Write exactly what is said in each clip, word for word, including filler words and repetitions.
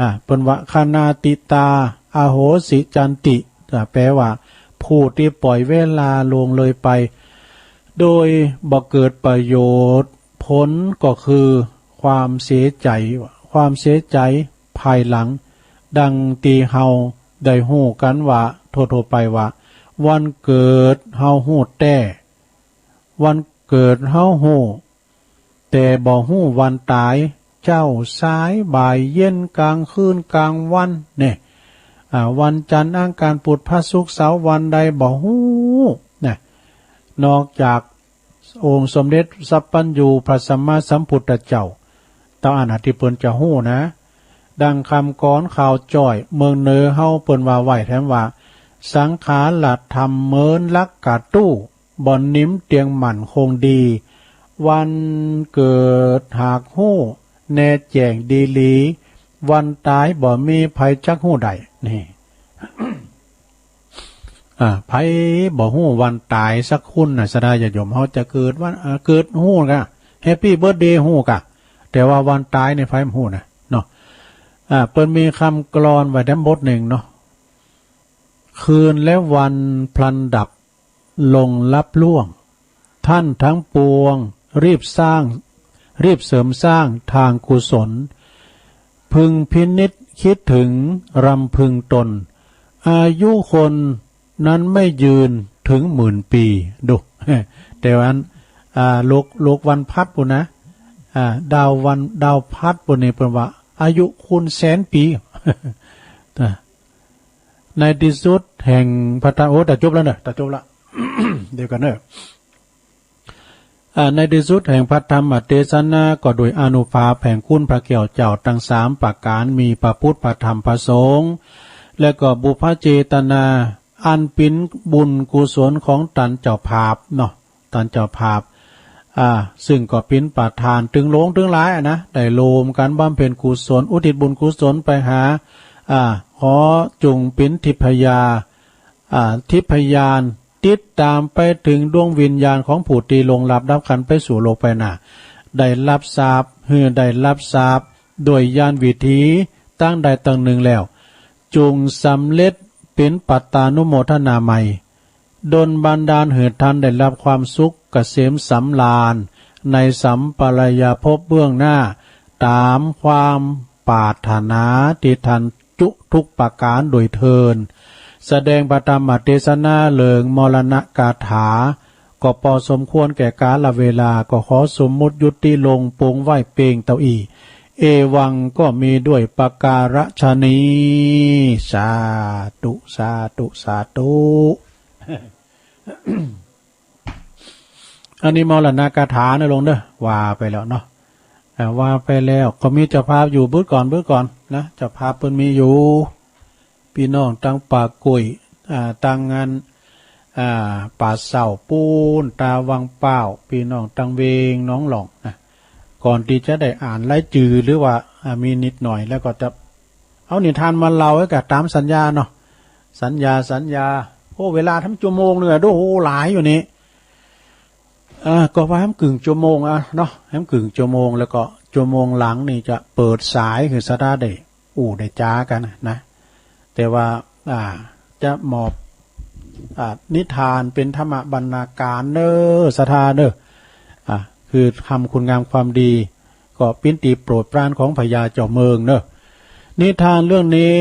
อ่า เปิ้นว่า ขณาติตา อโหสิจันติ อ่า แปลว่า ผู้ตี้ป่อยเวลาล่วงเลยไป โดยบ่เกิดประโยชน์ ผลก็คือความเสียใจ๋ ความเสียใจ๋ภายหลัง ดังตี้เฮาได้ฮู้กั๋นว่า ทั่วๆ ไปว่า วันเกิดเฮาฮู้แต๊ วันเกิดเฮาฮู้ แต่บ่ฮู้วันต๋าย เจ๊าสายบ่ายเย็นก๋างคืนก๋างวัน เนี่ย อ่า วันจันทร์อังคารพุธพระศุกร์เสาร์วันใดบ่ฮู้ นะ นอกจากองค์สมเด็จสัพพัญญูพระสัมมาสัมพุทธเจ้า เต้าอั้นนะตี้เปิ้นจะฮู้นะ ดังกำกรอนข่าวจ้อยเมืองเหนือเฮาเปิ้นว่าไว้แถมว่า สังขาระธรรมเหมือนลักกะตู้ บ่อนนิ่มเตียงมั่นคงดี วันเกิดหากฮู้แน่แจ้งดีหลี วันต๋ายบ่มีใผจักฮู้ได้ นี่ อ่า ใผบ่ฮู้วันต๋ายสักคนน่ะ ศรัทธาญาติโยมเฮาจะเกิดวัน อ่า เกิดฮู้กะ แฮปปี้เบิร์ธเดย์ฮู้กะ แต่ว่าวันต๋ายนี่ใผบ่ฮู้นะ เนาะ อ่า เปิ้นมีกำกรอนไว้แถมบทนึ่งเนาะ คืนและวันพลันดับลงลับล่วง ท่านทั้งปวงรีบสร้าง รีบเสริมสร้างทางกุศล พึงพินิจคิดถึงรำพึงตน อายุคนนั้นไม่ยืนถึงหมื่นปี ดู แต่ว่าอัน อ่า โลก โลกวันพัดปู้นนะ อ่า ดาววัน ดาวพัดปู้นนี่เปิ้นว่า อายุคนแสนปี ในที่สุดแห่งพระธรรม โอ้ ตะจบแล้วเนอะ ตะจบละ เดี๋ยวก่อนเนอะ อ่า ในที่สุดแห่งพระธรรมเตสนาก็โดยอานุภาพแห่งคุณพระแก้วเจ้าตังสามประก๋าน มีพระพุทธ พระธรรม พระสงฆ์ และก็บุพเจตนา อันเป๋นบุญกุศลของต้านเจ้าภาพเนาะ ต้านเจ้าภาพ อ่า ซึ่งก็เป๋นประธานตึงหลวงตึงหลายอะนะ ได้รวมกั๋นบำเพ็ญกุศล อุทิศบุญกุศลไปหา อ่า ขอจงเป๋นทิพยา อ่า ทิพยาน ติดต๋ามไปเถิงดวงวิญญาณของผู้ตี้ล่วงลับดับขันธ์ไปสู่โลกไปหน้า ได้รับทราบ หื้อได้รับทราบ โดยญาณวิถีตังใดตังนึ่งแล้ว จงสำเร็จเป๋นปัตตานุโมทนาใหม่ ดลบันดาลหื้อต้านได้รับความสุขเกษมสำราญ ในสัมปรายภพเบื้องหน้า ต๋ามความปรารถนาตี้ต้านจุทุกประก๋านโดยเทอญ แสดงพระธรรมเตสนาเรื่องมรณกาถา ก็ปอสมควรแก่กาลเวลา ก็ขอสมมุติยุติลงปงไว้เปียงเต้าอี้ เอวังก็มีด้วยประการฉะนี้ สาธุ สาธุ สาธุ อันนี้มรณกาถาเนอะโยมเนอะ ว่าไปแล้วเนาะ อ่า ว่าไปแล้วก็มีเจ้าภาพอยู่ บึดก่อน บึดก่อนนะ เจ้าภาพเปิ้นมีอยู่ ปี้น้องตังป่ากุย อ่า ตังอัน อ่า ป่าเศร้าปู๊น ตาวังเป้า ปี้น้องตังเวงหนองหล่องนะ ก่อนตี้จะได้อ่านรายจื่อหรือว่า อ่า มีนิดหน่อยแล้วก็จะ เอานิทานมาเล่าไว้กะต๋ามสัญญาเนาะ สัญญา สัญญา โอ้ เวลาแถมจั่วโมงนึ่งอะ โอ้โห หลายอยู่นี่ อ่า ก็ว่าแถมกึ่งจั่วโมงอะเนาะ แถมกึ่งจั่วโมง แล้วก็จั่วโมงหลังนี่จะเปิดสายหื้อศรัทธาได้อู้ได้จ๋ากั๋นนะ แต่ว่า อ่า จะมอบ อ่า นิทานเป๋นธรรมบรรณาการเนอะ ศรัทธาเนอะ อ่า คือทำคุณงามความดี ก็เป๋นตี้โปรดปรานของพญาเจ้าเมืองเนอะ นิทานเรื่องนี้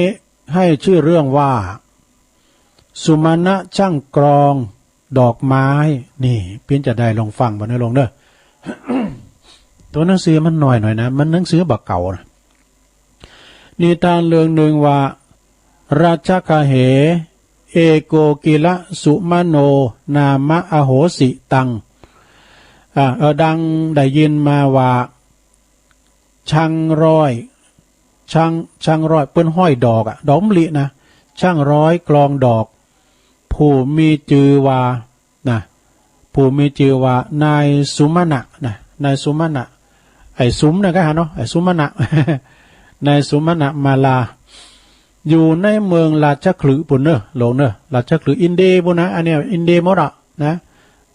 ให้ชื่อเรื่องว่า สุมาณะช่างกลองดอกไม้ นี่ ปี้นจะได้ลองฟังบ่เนอะโยมเนอะ ตั๋วหนังสือมันน้อยหน่อยนะ มันหนังสือบ่าเก่านะ นิทานเรื่องนึ่งว่า ราชคเห เอโกกิละสุมโน นามะอโหสิตัง อ่า เออ ดังได้ยินมาว่า ช่างร้อย ช่าง ช่างร้อย เปิ้นห้อยดอกอะ ดอกมะลินะ ช่างร้อยกลองดอก ผู้มีจื่อว่า นะ ผู้มีจื่อว่านายสุมาณะนะ นายสุมาณะ ไอ้สุมนะก็หาเนาะ ไอ้สุมาณะ นายสุมาณะมาลา อยู่ในเมืองราชคฤห์ปู้นเนอะโยมเนอะ ราชคฤห์อินเดียปู้นนะ อันเนี้ยอินเดียหมดอะนะ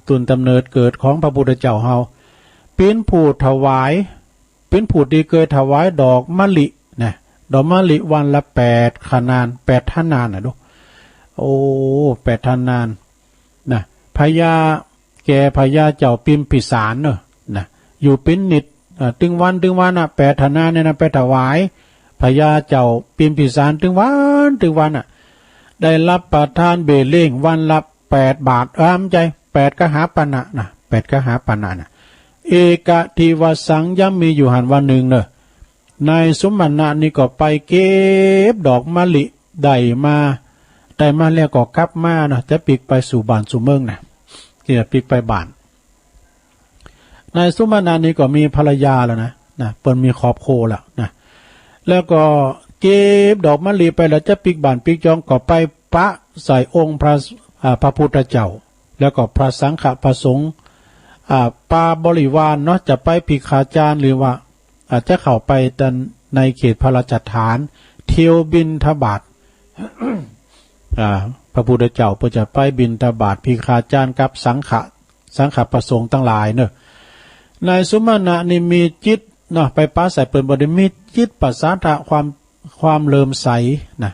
ต้นก๋ำเนิดเกิดของพระพุทธเจ้าเฮา เป๋นผู้ถวาย เป๋นผู้ตี้เกยถวายดอกมะลินะ ดอกมะลิวันละแปดขนาน แปดทนานน่ะดู โอ้ แปดทนาน นะ พญา แก่พญาเจ้าพิมพิสารเน่อ นะ อยู่เป๋นนิตย์ อ่า ตึงวันตึงวันน่ะ แปดทนานเนี่ยนะ ไปถวายพญาเจ้าพิมพิสารตึงวันตึงวันน่ะ ได้ฮับประทานเบ้ยเล้งวันละแปดบาท เออ บ่ใจ้ แปดกหาปณะนะ แปดกหาปณะน่ะ เอกทิวสสัง ย้ำมีอยู่หั้นวันนึ่งเน่อ นายสุมาณะนี่ก็ไปเก็บดอกมะลิได้มา ได้มาแล้วก็กลับมาเนาะ จะปิ๊กไปสู่บ้านสู่เมืองนะ จะปิ๊กไปบ้าน นายสุมาณะนี่ก็มีภรรยาแล้วนะ นะ เปิ้นมีครอบครัวแล้วนะ แล้วก็เก็บดอกมะลิไปแล้วจะปิ๊กบ้านปิ๊กจองก็ไปปะใส่องค์พระ อ่า พระพุทธเจ้า แล้วก็พระสังฆะพระสงฆ์ อ่า ปาบริวารเนาะ จะไปภิกขาจารย์หรือว่า อาจจะเข้าไปในเขตพระราชฐาน เที่ยวบิณฑบาต อ่า พระพุทธเจ้าเปิ้นจะไปบิณฑบาต ภิกขาจารย์กับสังฆะ สังฆะพระสงฆ์ตังหลายเน่อ นายสุมาณะนี่มีจิตเนาะ ไปปะใส่เปิ้นบ่ดี มีจิตประสาทะ ความ ความเลื่อมใสนะ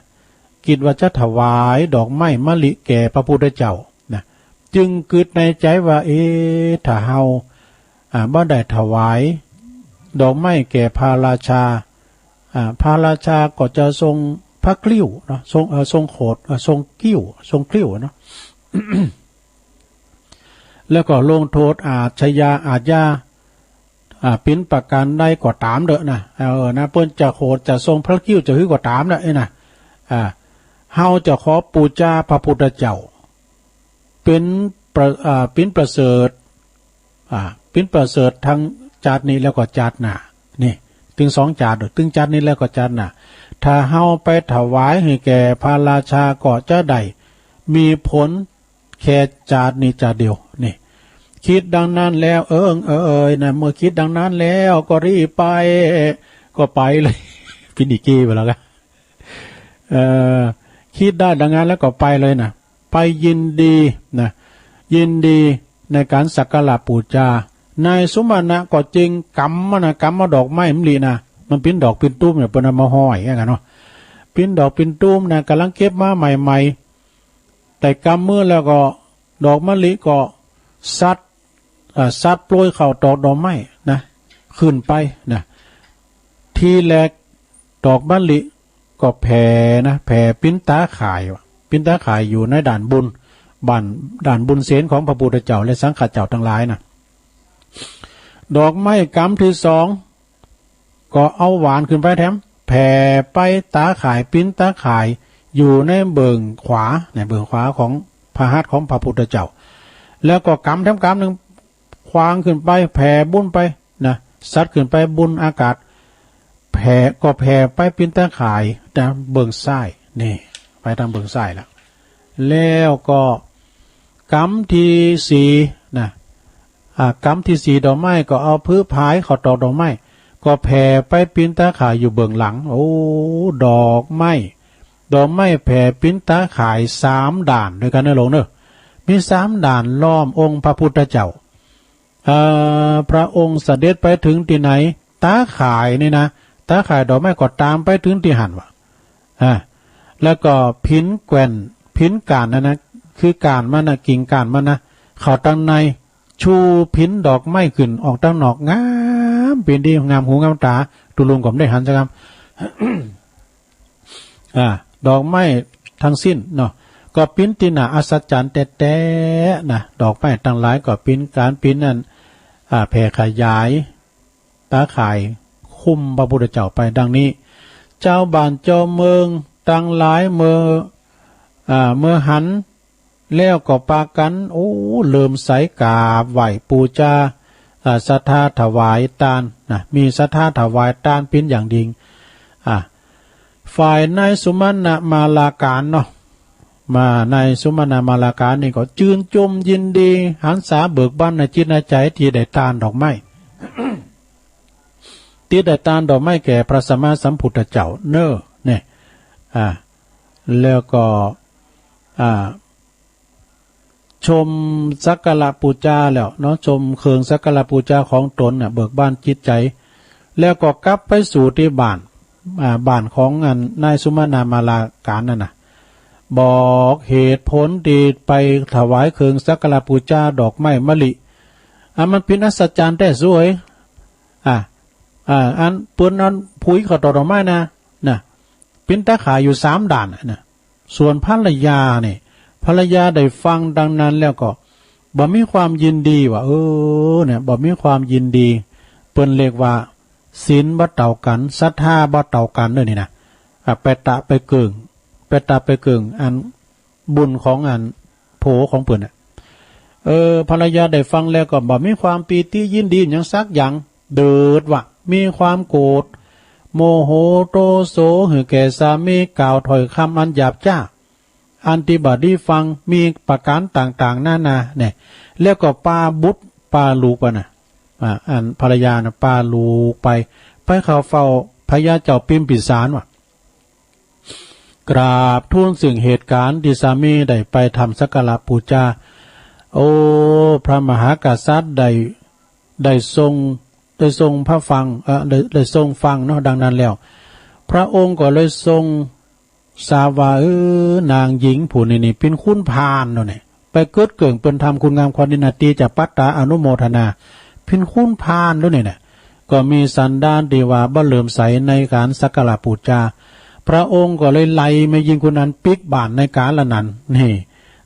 กึ๊ดว่าจะถวายดอกไม้มะลิแก่พระพุทธเจ้านะ จึงกึ๊ดในใจ๋ว่า เอ๊ะ ถ้าเฮา อ่า บ่ได้ถวายดอกไม้แก่พระราชา อ่า พระราชาก็จะทรงพระกลิ้วเนาะ ทรง เอ่อ ทรงโขด เอ่อ ทรงกลิ้ว ทรงกลิ้วเนาะ แล้วก็ลงโทษอาชญา อาชญา อ่า ปิ๋นประก๋านใดก็ต๋ามเต๊อะนะ เออ นะ เปิ้นจะโขด จะทรงพระกลิ้ว จะหื้อก็ต๋ามนะ เอ้ยนะ อ่า เฮาจะขอปู๋จาพระพุทธเจ้า เป๋นประ อ่า เป๋นประเสริฐ อ่า เป๋นประเสริฐตึงจาตินี้แล้วก็จาติหน้า นี่ ตึงสองจาติ ตึงจาตินี้แล้วก็จาติหน้า ถ้าเฮาไปถวายหื้อแก่พระราชาก็จะได้มีผลแค่จาตินี้จาติเดียว นี่ กึ๊ดดังนั้นแล้ว เอิงเอยนะ เมื่อกึ๊ดดังนั้นแล้วก็รีบไป ก็ไปเลย ปิณฑิเกไปแล้วกะ เอ่อ กึ๊ดได้ดังนั้นแล้วก็ไปเลยนะ ไปยินดีนะ ยินดีในก๋านสักการะปู๋จา นายสุมาณะก็จึงก๋ำมานะ ก๋ำมาดอกไม้มะลินะ มันเป๋นดอกเป๋นตูมเนี่ย เปิ้นเอามาห้อยกั๋นเนาะ เป๋นดอกเป๋นตูมนะ ก่ำลังเก็บมาใหม่ๆ แต่ก๋ำมือแล้วก็ดอกมะลิก็สัด อ่า สัดโปรยเข้าตอกดอกไม้นะ ขึ้นไปนะ ทีแรกดอกมะลิก็แผ่นะ แผ่ปิ๋นต๋าข่ายว่ะ ปิ๋นต๋าข่ายอยู่ในด้านบุญ บ้าน ด้านบุญเศียรของพระพุทธเจ้าและสังฆะเจ้าตังหลายนะ ดอกไม้ก๋ำตี้สอง ก็เอาหวานขึ้นไปแถม แผ่ไปต๋าข่าย ปิ๋นต๋าข่ายอยู่ในเบื้องขวา ในเบื้องขวาของพระหัตถ์ของพระพุทธเจ้า แล้วก็ก๋ำแถมก๋ำนึ่ง ขว้างขึ้นไป แผ่บุญไปนะ สัดขึ้นไปบุญอากาศ แผ่ ก็แผ่ไปปิ๋นต๋าข่ายตางเบื้องซ้าย นี่ ไปตางเบื้องซ้ายแล้ว แล้วก็ก๋ำตี้สี่นะ อ่า ก๋ำตี้สี่ดอกไม้ก็เอาพื้นผายเข้าตอกดอกไม้ ก็แผ่ไปปิ๋นต๋าข่ายอยู่เบื้องหลัง โอ้ ดอกไม้ ดอกไม้แผ่ปิ๋นต๋าข่ายสามด้านด้วยกั๋นเน่อหลวงเน่อ มีสามด้านล้อมองค์พระพุทธเจ้า เอ่อ พระองค์เสด็จไปเถิงตี้ไหน ต๋าข่ายนี่นะ ต๋าข่ายดอกไม้ก็ต๋ามไปเถิงตี้หั้นว่ะ อ่า แล้วก็ผินแก่น ผินก้านนั่นนะ คือก้านมันนะ กิ่งก้านมันนะ เข้าตางใน ชูผินดอกไม้ขึ้นออกตางนอก งามเป๋นดี งามหูงามต๋า ตุ๊ลุงก็บ่ได้หันสักกำ อ่า ดอกไม้ตึงสิ้นเนาะ ก็เป๋นตี้น่าอัศจรรย์แต๊ๆ นะ ดอกไม้ตังหลายก็เป๋นก๋านผินอัน อ่า แผ่ขยายต๋าข่ายคุ้มพระพุทธเจ้าไปดังนี้ จาวบ้านจาวเมืองตังหลายเมื่อ อ่า เมื่อหัน แล้วก็ปากั๋น โอ้ เลื่อมใสกราบไหว้ปู๋จา อ่า ศรัทธาถวายตานนะ มีศรัทธาถวายตานเป๋นอย่างยิ่ง อ่า ฝ่ายนายสุมาณะมาลาการเนาะ มานายสุมาณะมาลาการนี่ก็จื้นจุ่มยินดี หันษาเบิกบานในจิตในใจ๋ตี้ได้ตานดอกไม้ ตี้ได้ตานดอกไม้แก่พระสัมมาสัมพุทธเจ้าเน่อ เนี่ย อ่า แล้วก็ อ่า ชมสักการะปู๋จาแล้วเนาะ ชมเครื่องสักการะปู๋จาของต๋นน่ะ เบิกบานจิตใจ๋ แล้วก็กลับไปสู่ตี้บ้าน อ่า บ้านของอันนายสุมนามารากานนั่นน่ะ บอกเหตุผลตี้ไปถวายเครื่องสักการะปู๋จาดอกไม้มะลิ อ่ะ มันเป๋นอัศจรรย์แต๊สวย อ่ะ อ่า อันเปิ้นอันผุยเข้าต่อดอกไม้นะ น่ะ เป๋นต๋าข่ายอยู่สามด้านน่ะ ส่วนภรรยาเนี่ย ภรรยาได้ฟังดังนั้นแล้วก็บ่มีความยินดีว่า เออ เนี่ย บ่มีความยินดี เปิ้นเรียกว่าศีลบ่เต้ากั๋น ศรัทธาบ่เต้ากั๋นเด้อนี่นะ อ่ะ ไปตะไปเกิ่ง ไปตะไปเกิ่ง อันบุญของอันผัวของเปิ้นน่ะ เออ ภรรยาได้ฟังแล้วก็บ่มีความปีติยินดีหยังสักอย่าง เดิดว่ามีความโกรธ โมโหโทโส หื้อแก่สามี กล่าวถ้อยกำอันหยาบจ๊า อันตี้บ่ดีฟัง มีประก๋านต่างๆ นานาเนี่ย แล้วก็ปาบุตรปาลูกไปน่ะ อ่า อันภรรยาน่ะปาลูกไป ไปเข้าเฝ้าพญาเจ้าพิมพิสารว่า กราบทูลเซิ่งเหตุก๋ารณ์ตี้สามีได้ไปทำสักการะปู๋จา โอ้ พระมหากษัตริย์ได้ ได้ทรง ได้ทรงพระฟัง เอ่อ ได้ ได้ทรงฟังเนาะ ดังนั้นแล้ว พระองค์ก็เลยทรงทราบว่า เออ นางหญิงผู้นี้นี่เป๋นขุนพาลแล้วเนี่ย ไปเกิดเกิ่งเปิ้นทำคุณงามความดีนา ตี้จะปัตตาอนุโมทนา เป๋นขุนพาลแล้วเนี่ยนะ ก็มีสันดานตี้ว่าบ่เลื่อมใสในก๋านสักการะปู๋จา พระองค์ก็เลยไล่แม่ญิงคนนั้นปิ๊กบ้านในก๋าละนั้น นี่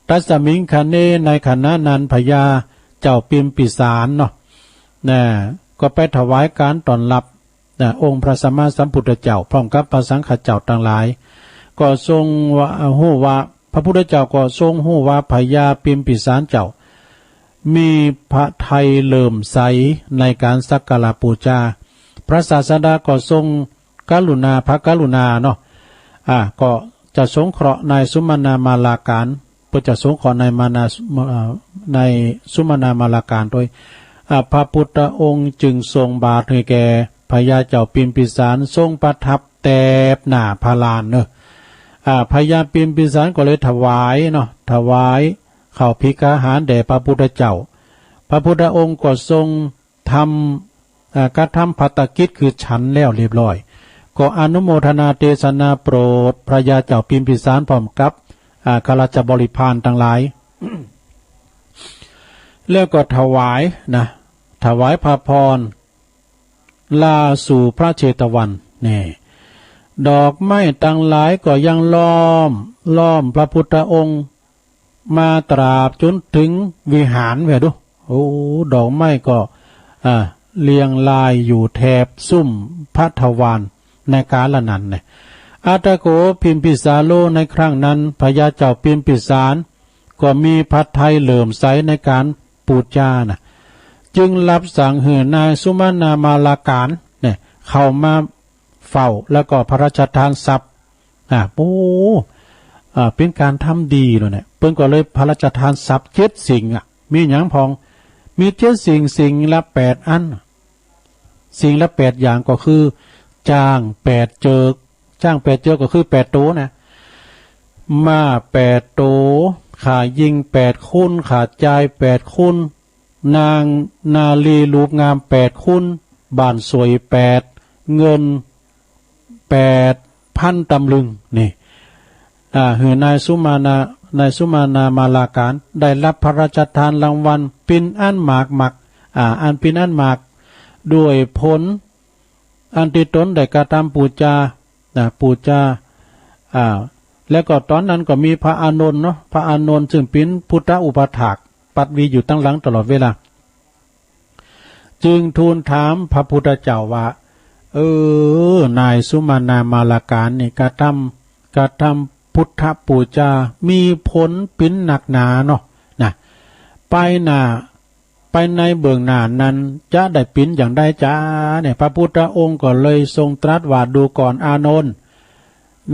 ตัสมิงคะเน ในขณะนั้นพญาเจ้าพิมพิสารเนาะ น่ะ ก็ไปถวายก๋านต้อนรับ น่ะ องค์พระสัมมาสัมพุทธเจ้า พร้อมกับพระสังฆะเจ้าตังหลาย ก็ทรงว่า ฮู้ว่า พระพุทธเจ้าก็ทรงฮู้ว่าพญาพิมพิสารเจ้า มีพระทัยเลื่อมใสในก๋านสักการะปู๋จา พระศาสดาก็ทรงกรุณา พระกรุณาเนาะ อ่า ก็จะสงเคราะห์นายสุมนามารากาน เปิ้นจะสงเคราะห์นายมานา เอ่อ นายสุมนามารากานโตย อ่า พระพุทธองค์จึงทรงบาตรหื้อแก่พญาเจ้าพิมพิสาร ทรงประทับแตบหน้าพระลานเนาะ อ่า พญาพิมพิสารก็เลยถวายเนาะ ถวายข้าวภิกขาหารแด่พระพุทธเจ้า พระพุทธองค์ก็ทรง ทำ อ่า กระทำภัตตกิจคือฉันแล้วเรียบร้อย ก็อนุโมทนาเตสนาโปรดพญาเจ้าพิมพิสารพร้อมกับ อ่า ข้าราชบริพารตังหลาย แล้วก็ถวายนะ ถวายพระพร ลาสู่พระเชตวัน นี่ ดอกไม้ตังหลายก็ยังล้อม ล้อมพระพุทธองค์ มาตราบจ๋นเถิงวิหารแว่ดู โอ้ ดอกไม้ก็ อ่า เรียงรายอยู่แถบซุมพระทวารในกาลนั้นแหละ อัตถโข พิมพิสาโร ในครั้งนั้น พญาเจ้าพิมพิสารก็มีพระทัยเลื่อมใสในก๋านปู๋จาน่ะ จึงรับสั่งหื้อนายสุมนามารากานเนี่ยเข้ามาเฝ้า แล้วก็พระราชทานทรัพย์ อ่า โอ้ อ่า เป๋นก๋านทำดีเลยเนี่ย เปิ้นก็เลยพระราชทานทรัพย์เจ็ดสิ่งอะ มีหยังพ่อง มีเจ็ดสิ่ง สิ่งละแปดอัน สิ่งละแปดอย่างก็คือ จ๊างแปดเจิก จ๊างแปดเจิกก็คือแปดโตนะ ม้าแปดโต ข้าญิงแปดคน ข้าจายแปดคน นางนารีรูปงามแปดคน บ้านสวยแปด เงินแปดพันตำลึง นี่ อ่า หื้อนายสุมานา นายสุมนามารากานได้รับพระราชทานรางวัลเป๋นอันมากนัก อ่า อันเป๋นอันมาก ด้วยผลอันตี้ตนได้กระทำปู๋จา นะ ปู๋จา อ่า แล้วก็ต๋อนนั้นก็มีพระอานนท์เนาะ พระอานนท์ซึ่งเป๋นพุทธอุปัฏฐาก ปัดวีอยู่ตังหลังตลอดเวลา จึงทูลถามพระพุทธเจ้าว่า เออ นายสุมนามารากานนี่กระทำ กระทำพุทธปู๋จา มีผลเป๋นนักหนาเนาะ นะ ไปหน้า ไปในเบื้องหน้านั้นจะได้เป๋นอย่างใดจ๊า เนี่ย พระพุทธองค์ก็เลยทรงตรัสว่า ดูก่อนอานนท์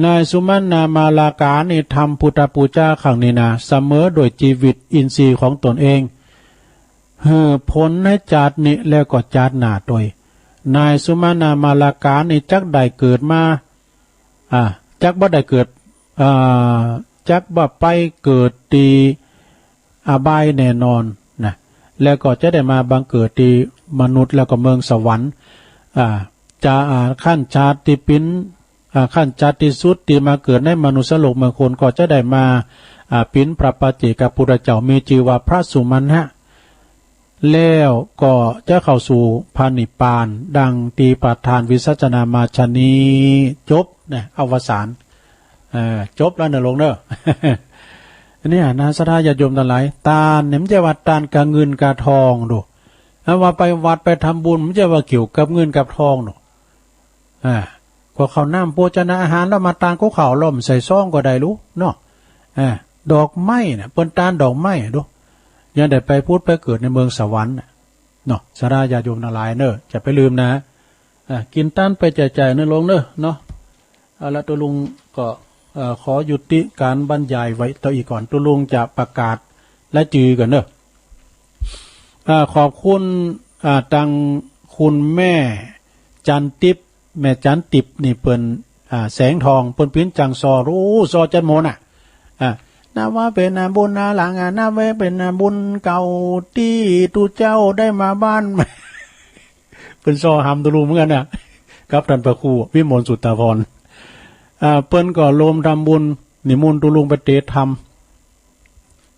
นายสุมนามารากานนี่ทำพุทธปู๋จาครั้งนี้นา เสมอด้วยจีวิตอินทรีย์ของตนเอง หื้อผลในจาตินี้แล้วก็จาติหน้าโตย นายสุมนามารากานนี่จักได้เกิดมา อ่า จักบ่ได้เกิด อ่า จักบ่ไปเกิดตี้อบายแน่นอนนะ แล้วก็จะได้มาบังเกิดตี้มนุษย์แล้วก็เมืองสวรรค์ อ่า จะ อ่า ขั้นชาติปิ๋น อ่า ขั้นชาติสุดตี้มาเกิดในมนุษย์โลกเมืองคน ก็จะได้มา อ่า ปิ๋นพระปัจเจกพุทธเจ้า มีจื้อว่าพระสุมาณะ แล้วก็จะเข้าสู่พระนิพพาน ดังตี้ประธานวิสัชนามาชะนี้ จบนะ อวสาน เอ่อ จบแล้วเน่อโลมเน่อ เนี่ยนะ ศรัทธาญาติโยมตังหลาย ตานเนี่ยบ่ใจ้ว่าตานก้าเงินก้าทองดู ถ้าว่าไปวัดไปทำบุญ บ่ใจ้ว่าเกี่ยวกับเงินกับทองดู อ่า ก็ข้าวน้ำโภชนาอาหาร แล้วมาตานก็ข้าว แล้วบ่ใส่ซองก็ได้ลูกเนาะ อ่า ดอกไม้น่ะ เปิ้นตานดอกไม้ดู ยังได้ไปผุดไปเกิดในเมืองสวรรค์น่ะเนาะ ศรัทธาญาติโยมตังหลายเน่อ จะไปลืมนะ อ่า กิ๋นตานไปแจกจ่ายเน่อโลมเน่อเนาะ เอาละ ตุ๊ลุงก็ เอ่อ ขอยุติก๋านบรรยายไว้เต้าอี้ก่อน ตุ๊ลุงจะประกาศรายจื้อก่อนเน่อ อ่า ขอบคุณ อ่า ตังคุณแม่จันติพย์ แม่จันติพย์นี่เปิ้น อ่า แสงทอง เปิ้นปิ๋นจังซอ โอ้ ซอจันโมน่ะ อ่า นับว่าเป๋นบุญหน้าหลัง อ่า นับว่าเป๋นบุญเก่า ตี้ตุ๊เจ้าได้มาบ้าน เปิ้นซอหำตุ๊ลุงเหมือนกั๋นน่ะ กับต้านพระครูวิมลสุตตาภรณ์ อ่า เปิ้นก็โฮมทำบุญ นิมนต์ตุ๊ลุงไปเตศน์ธรรม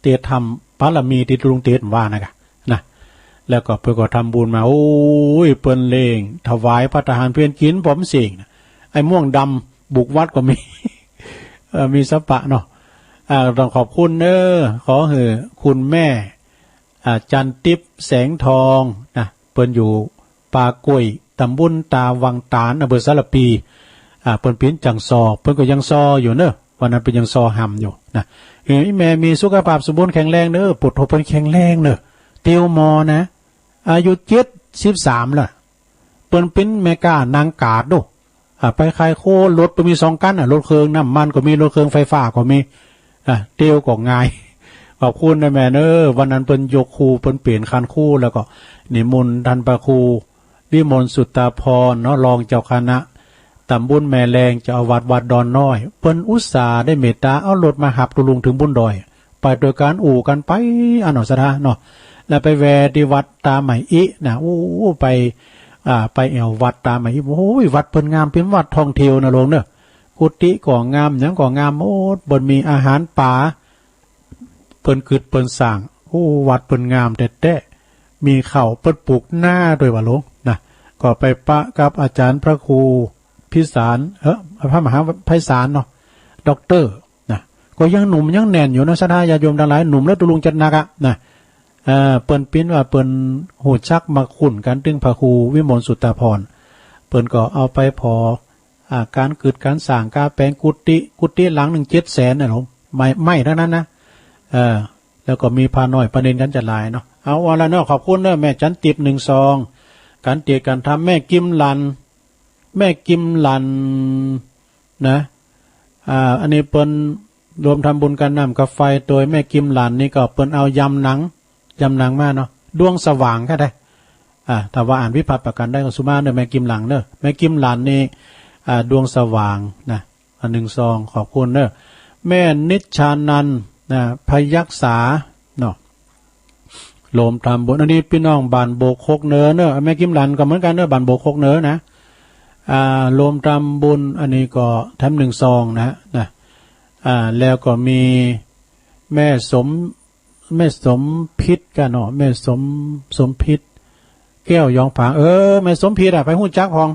เตศน์ธรรมบารมีตี้ตุ๊ลุงเตศน์ว่านะกะ นะ แล้วก็เปิ้นก็ทำบุญมา โอ้ย เปิ้นเล่งถวายภัตตาหารเพลกิ๋น ผมเสียงนะ ไอ้ม่วงดำบุกวัดก็มี เอ่อ มีสัปปะเนาะ อ่า ต้องขอบคุณเน่อ ขอหื้อคุณแม่ อ่า จันติพย์แสงทองนะ เปิ้นอยู่ป่ากล้วย ตำบลตาวังตาล อำเภอสารภี อ่า เปิ้นปิ๋นจังซอ เปิ้นก็ยังซออยู่เน่อ วันนั้นเปิ้นยังซอหำอยู่นะ เออ อีแม่มีสุขภาพสมบูรณ์แข็งแรงเน่อ ปุโธเปิ้นแข็งแรงเน่อ เตียวหมอนะ อายุเจ็ดสิบสามแล้ว เปิ้นปิ๋นแม่ก๊านางก๋าดดู อ่า ไปขายโค รถเปิ้นมีสองคันน่ะ รถเคืองน้ำมันก็มี รถเคืองไฟฟ้าก็มี อ่า เตียวก็ง่าย ขอบคุณนะแม่เน่อ วันนั้นเปิ้นยกครู เปิ้นเป๋นคันครู แล้วก็นิมนต์ต้านพระครูวิมลสุตตาภรณ์เนาะ รองเจ้าคณะตำบลแม่แลง เจ้าอาวาสวัดดอนน้อย เปิ้นอุตส่าห์ได้เมตตาเอารถมาฮับตุ๊ลุงเถิงบนดอย ไปโดยก๋านอู่กั๋นไป อันเนาะ ศรัทธาเนาะ แล้วไปแวะตี้วัดตาใหม่อินะ โอ้ ไป อ่า ไปแอ่ววัดตาใหม่อิ โอ้ย วัดเปิ้นงาม เป๋นวัดท่องเที่ยวเน่อโลมเน่อ กุฏิก็งาม หยังก็งามหมด เปิ้นมีอาหารป่า เปิ้นกึ๊ดเปิ้นสร้าง โอ้ วัดเปิ้นงามแต๊ๆ มีข้าว เปิ้นปลูกนาด้วยว่าโลมนะ ก็ไปปะกับอาจ๋ารย์พระครูพิสาร เออ พระมหาไพศาลเนาะ ด็อกเตอร์ นะ ก็ยังหนุ่มยังแน่นอยู่นะ ศรัทธาญาติโยมตังหลาย หนุ่มแล้วตุ๊ลุงจัดหนักอะนะ เอ่อ เปิ้นปิ๋นว่าเปิ้นฮู้จักมักคุ้นกั๋นตึงพระครูวิมลสุตตาภรณ์ เปิ้นก็เอาไปผ่อ อ่า ก๋านกึ๊ดก๋านสร้าง ก๋านแป๋งกุฏิ กุฏิหลังนึ่งเจ็ดแสนนะโลม ไม้ ไม้ตังนั้นนะ เออ แล้วก็มีพระน้อยพระเณรกั๋นจัดหลายเนาะ เอา เอาละเนาะ ขอบคุณเน่อ แม่จันติพย์นึ่งซอง ก๋านเตศน์ก๋านธรรม แม่กิมหลัน แม่กิมหลันนะ อ่า อันนี้เปิ้นโฮมทำบุญก๋าน้ำก๋าไฟ โตยแม่กิมหลันนี่ก็เปิ้นเอายำหนัง ยำหนังมาเนาะ ดวงสว่างก็ได้ อ่า ถ้าว่าอ่านวิภัตติประการใดก็สุมาเน่อ แม่กิมหลันเน่อ แม่กิมหลันนี่ อ่า ดวงสว่างนะ อันนึ่งซอง ขอบคุณเน่อ แม่นิชชานันท์นะ พยักษาเนาะ โฮมทำบุญ อันนี้ปี้น้องบ้านโบกคกเหนือเน่อ แม่กิมหลันก็เหมือนกั๋นเน่อ บ้านโบกคกเหนือนะ อ่า โฮมทำบุญ อันนี้ก็แถมนึ่งซองนะ นะ อ่า แล้วก็มีแม่สม แม่สมพิษกั๋นเนาะ แม่สม สมพิษ แก้วยองผาง เออ แม่สมพิษอะ ใผฮู้จักพ่อง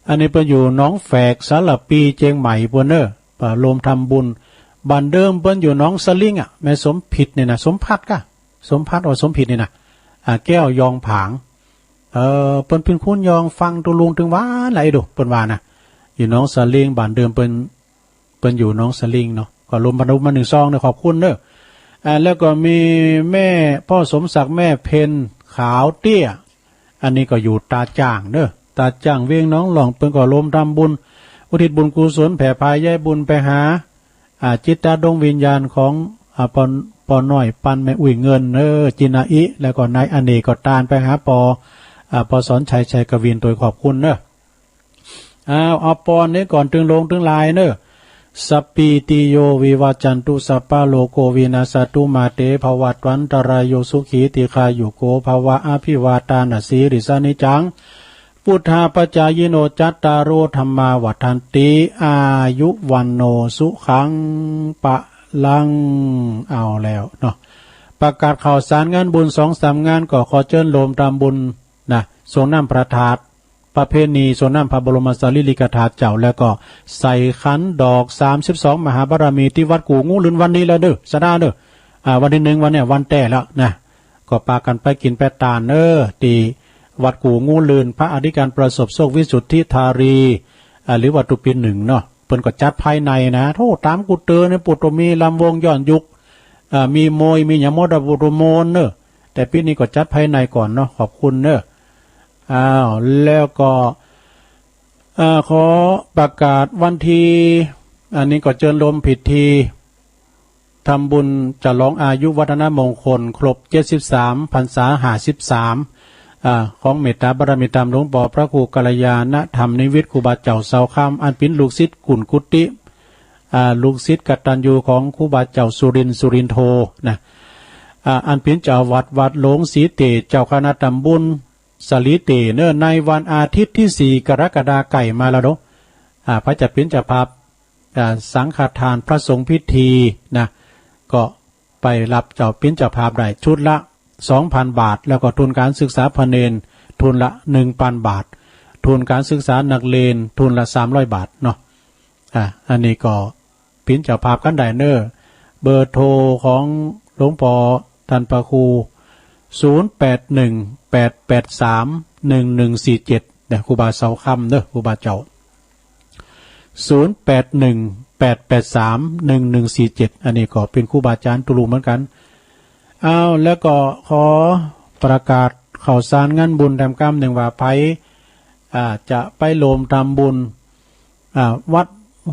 อันนี้เปิ้นอยู่หนองแฝก สารภี เจียงใหม่ปู้นเน่อ อ่า โฮมทำบุญ บ้านเดิมเปิ้นอยู่หนองสลิงอะ แม่สมพิษนี่นะ สมพัฒน์ก่ะ สมพัฒน์ โอ้ สมพิษนี่นะ อ่า แก้วยองผาง เออ เปิ้นเป๋นคนยองฟังตุ๊ลุงตึงหวานหลายดู เปิ้นว่านะ อยู่หนองสลิง บ้านเดิมเปิ้น เปิ้นอยู่หนองสลิงเนาะ ก็โฮมทำบุญมานึ่งซองเน่อ ขอบคุณเน่อ อ่า แล้วก็มีแม่ พ่อสมศักดิ์ แม่เพ็ญ ขาวเตี้ย อันนี้ก็อยู่ตาจ้างเน่อ ตาจ้างเวียงหนองหล่อง เปิ้นก็โฮมทำบุญ อุทิศบุญกุศล แผ่พาย้ายบุญไปหา อ่า จิตตดวงวิญญาณของ อ่า ป้อ ป้อน้อยปันแม่อุ้ยเงินเน่อ จินาอิ แล้วก็นายอเนกก็ตานไปหาป้อ อ่า ป้อสอนชัย ชัยกวิน โตยขอบคุณเน่อ อ้าว เอาปอนนี้ก่อน ตึงโลงตึงลายเน่อ สัพพีติโย วิวัจจันตุ สัพพะโรโค วินัสสะตุ มาเต ภวัตวันตะราโย สุขี ทีฆายุโก ภะวะ อะภิวาตานะสีลิสสะ นิจจัง พุทธาปจจายิโน จัตตาโร ธัมมา วัฑฒันติ อายุ วัณโณ สุขัง พะลัง เอาแล้วเนาะ ประกาศข่าวสารงานบุญสองสามงาน ก็ขอเจิญโยมทำบุญนะ ส่งน้ำพระธาตุ ประเพณีส่งน้ำพระบรมสารีริกธาตุเจ้า แล้วก็ใส่ขันดอกสามสิบสองมหาบารมี ตี้วัดกู่งูลื่นวันนี้แล้วเด้อ สะดาเด้อ อ่า วันตี้หนึ่งวันเนี่ย วันแต๊แล้วนะ ก็ปากั๋นไปกิ๋นไปตานเน้อ ตี้วัดกู่งูลื่น พระอธิการประสบโชค วิสุทธิธารี อ่า หรือว่าตุ๊ปี๋หนึ่งเนาะ เปิ้นก็จัดภายในนะ โธ่ ต๋ามกู๋เต๋อเนี่ย ปู้โตมีลำวงย้อนยุค อ่า มีมวย มีหยังหมดอะ ปู้โตโมนเน้อ แต่ปี๋นี้ก็จัดภายในก่อนเนาะ ขอบคุณเน้อ อ้าว แล้วก็ อ่า ขอประกาศวันตี้ อันนี้ก็เจิญโยมพิธี ทำบุญฉลองอายุวัฒนมงคลครบเจ็ดสิบสามพรรษา ห้าสิบสาม อ่า ของเมตตาบารมีธรรมหลวงป้อพระครูกัลยาณธรรมนิวิทย์ ครูบาเจ้าเสาคำ อันเป๋นลูกศิษย์กุลกุฏิ อ่า ลูกศิษย์กตัญญูของครูบาเจ้าสุรินทร์ สุรินโทนะ อ่า อันเป๋นเจ้าวัดวัดหลวงสีเตช เจ้าคณะตำบลสาลีเตชเน้อ ในวันอาทิตย์ตี้สี่กรกฎาใก้มาแล้วเนาะ อ่า ไผจะเป๋นเจ้าภาพ อ่า สังฆทานพระสงฆ์พิธีนะ ก็ไปฮับเจ้า เป๋นเจ้าภาพได้ชุดละสองพันบาท แล้วก็ทุนการศึกษาพระเณรทุนละหนึ่งพันบาท ทุนการศึกษานักเรียนทุนละสามร้อยบาทเนาะ อ่า อันนี้ก็เป๋นเจ้าภาพกั๋นได้เน้อ เบอร์โทรของหลวงป้อต้านพระครู ศูนย์แปดหนึ่ง แปดแปดสาม หนึ่งหนึ่งสี่เจ็ด นะ ครูบาเสาคำเน้อ ครูบาเจ้า ศูนย์แปดหนึ่ง แปดแปดสาม หนึ่งหนึ่งสี่เจ็ด อันนี้ก็เป๋นครูบาอาจ๋ารย์ตุ๊ลุงเหมือนกั๋น อ้าว แล้วก็ขอประกาศข่าวสารงานบุญแถมกำนึ่งว่า ไผ อ่า จะไปโยมทำบุญ อ่า วัด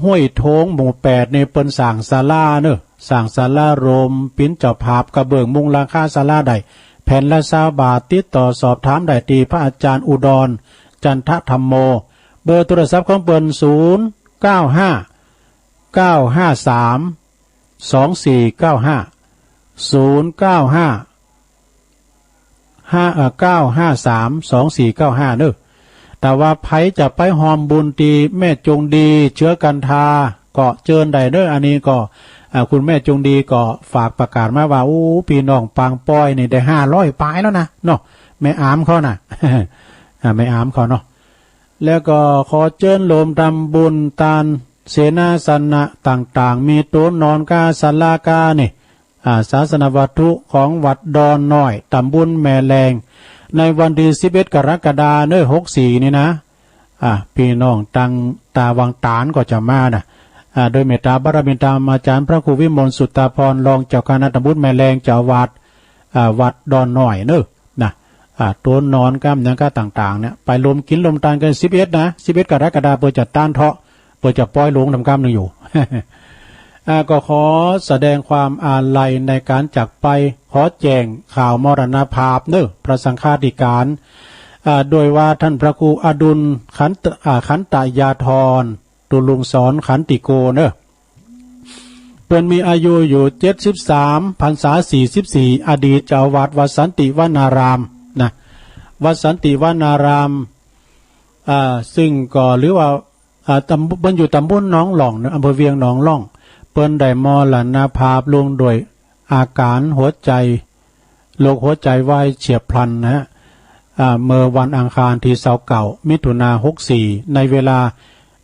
ห้วยโทงหมู่แปดนี่เปิ้นสร้างศาลาเน้อ สร้างศาลาโยมเป๋นเจ้าภาพ กระเบื้องมุงหลังคาศาลาได้แผ่นละซาวบาท ติดต่อสอบถามได้ตี้พระอาจ๋ารย์อุดร จันทธรรมโม เบอร์โทรศัพท์ของเปิ้น ศูนย์เก้าห้า เก้าห้าสาม สองสี่เก้าห้า ศูนย์เก้าห้า ห้า เอ่อ เก้าห้าสาม สองสี่เก้าห้า เน้อ แต่ว่าไผจะไปฮ่วมบุญตี้แม่จงดี เชื้อกันทา ก็เจิญได้เน้อ อันนี้ก็ อ่า คุณแม่จงดีก็ฝากประกาศมาว่า โอ้ ปี้น้องปางป้อยนี่ได้ห้าร้อยปายแล้วนะ เนาะ แม่อามเขาน่ะ อ่า แม่อามเขาเนาะ แล้วก็ขอเจิญโยมทำบุญตานเสนาสนะต่างๆ มีโต๊ะนอนก้าศาลาก้านี่ อ่า ศาสนวัตถุของวัดดอนน้อย ตำบลแม่แลง ในวันตี้สิบเอ็ดกรกฎาคมเน้อ หกสี่นี่นะ อ่า ปี้น้องตังตาวังต๋านก็จะมานะ อ่า โดยเมตตาบารมีธรรมอาจ๋ารย์พระครูวิมลสุตตาภรณ์ รองเจ้าคณะตำบลแม่แลง เจ้าอาวาส อ่า วัดดอนน้อยเน้อ นะ อ่า โต๊ะนอนก้าหยังก้าต่างๆ เนี่ย ไปโยมกิ๋นโยมตานกั๋นสิบเอ็ดนะ สิบเอ็ดกรกฎาคม เปื้อจะตานเถาะ เปื้อจะป้อยหลวงทำกำนึ่งอยู่ อ่า ก็ขอแสดงความอาลัยในก๋านจากไป ขอแจ้งข่าวมรณภาพเน้อ พระสังฆาธิการ อ่า โดยว่าต้านพระครูอดุลขันต อ่า ขันตยาธร ตุ๊ลุงสอนขันติโกเน้อ เปิ้นมีอายุอยู่เจ็ดสิบสามพรรษา สี่สิบสี่ อดีตเจ้าอาวาสวัดสันติวนารามนะ วัดสันติวนาราม อ่า ซึ่งก็หรือว่า อ่า ตำ เปิ้นอยู่ตำบลหนองล่องเนาะ อำเภอเวียงหนองล่อง เปิ้นได้มรณภาพลงโดยอาก๋านหัวใจ๋ โรคหัวใจ๋วายเฉียบพลันนะฮะ อ่า เมื่อวันอังคารตี้ซาวเก้า มิถุนา หกสี่ ในเวลา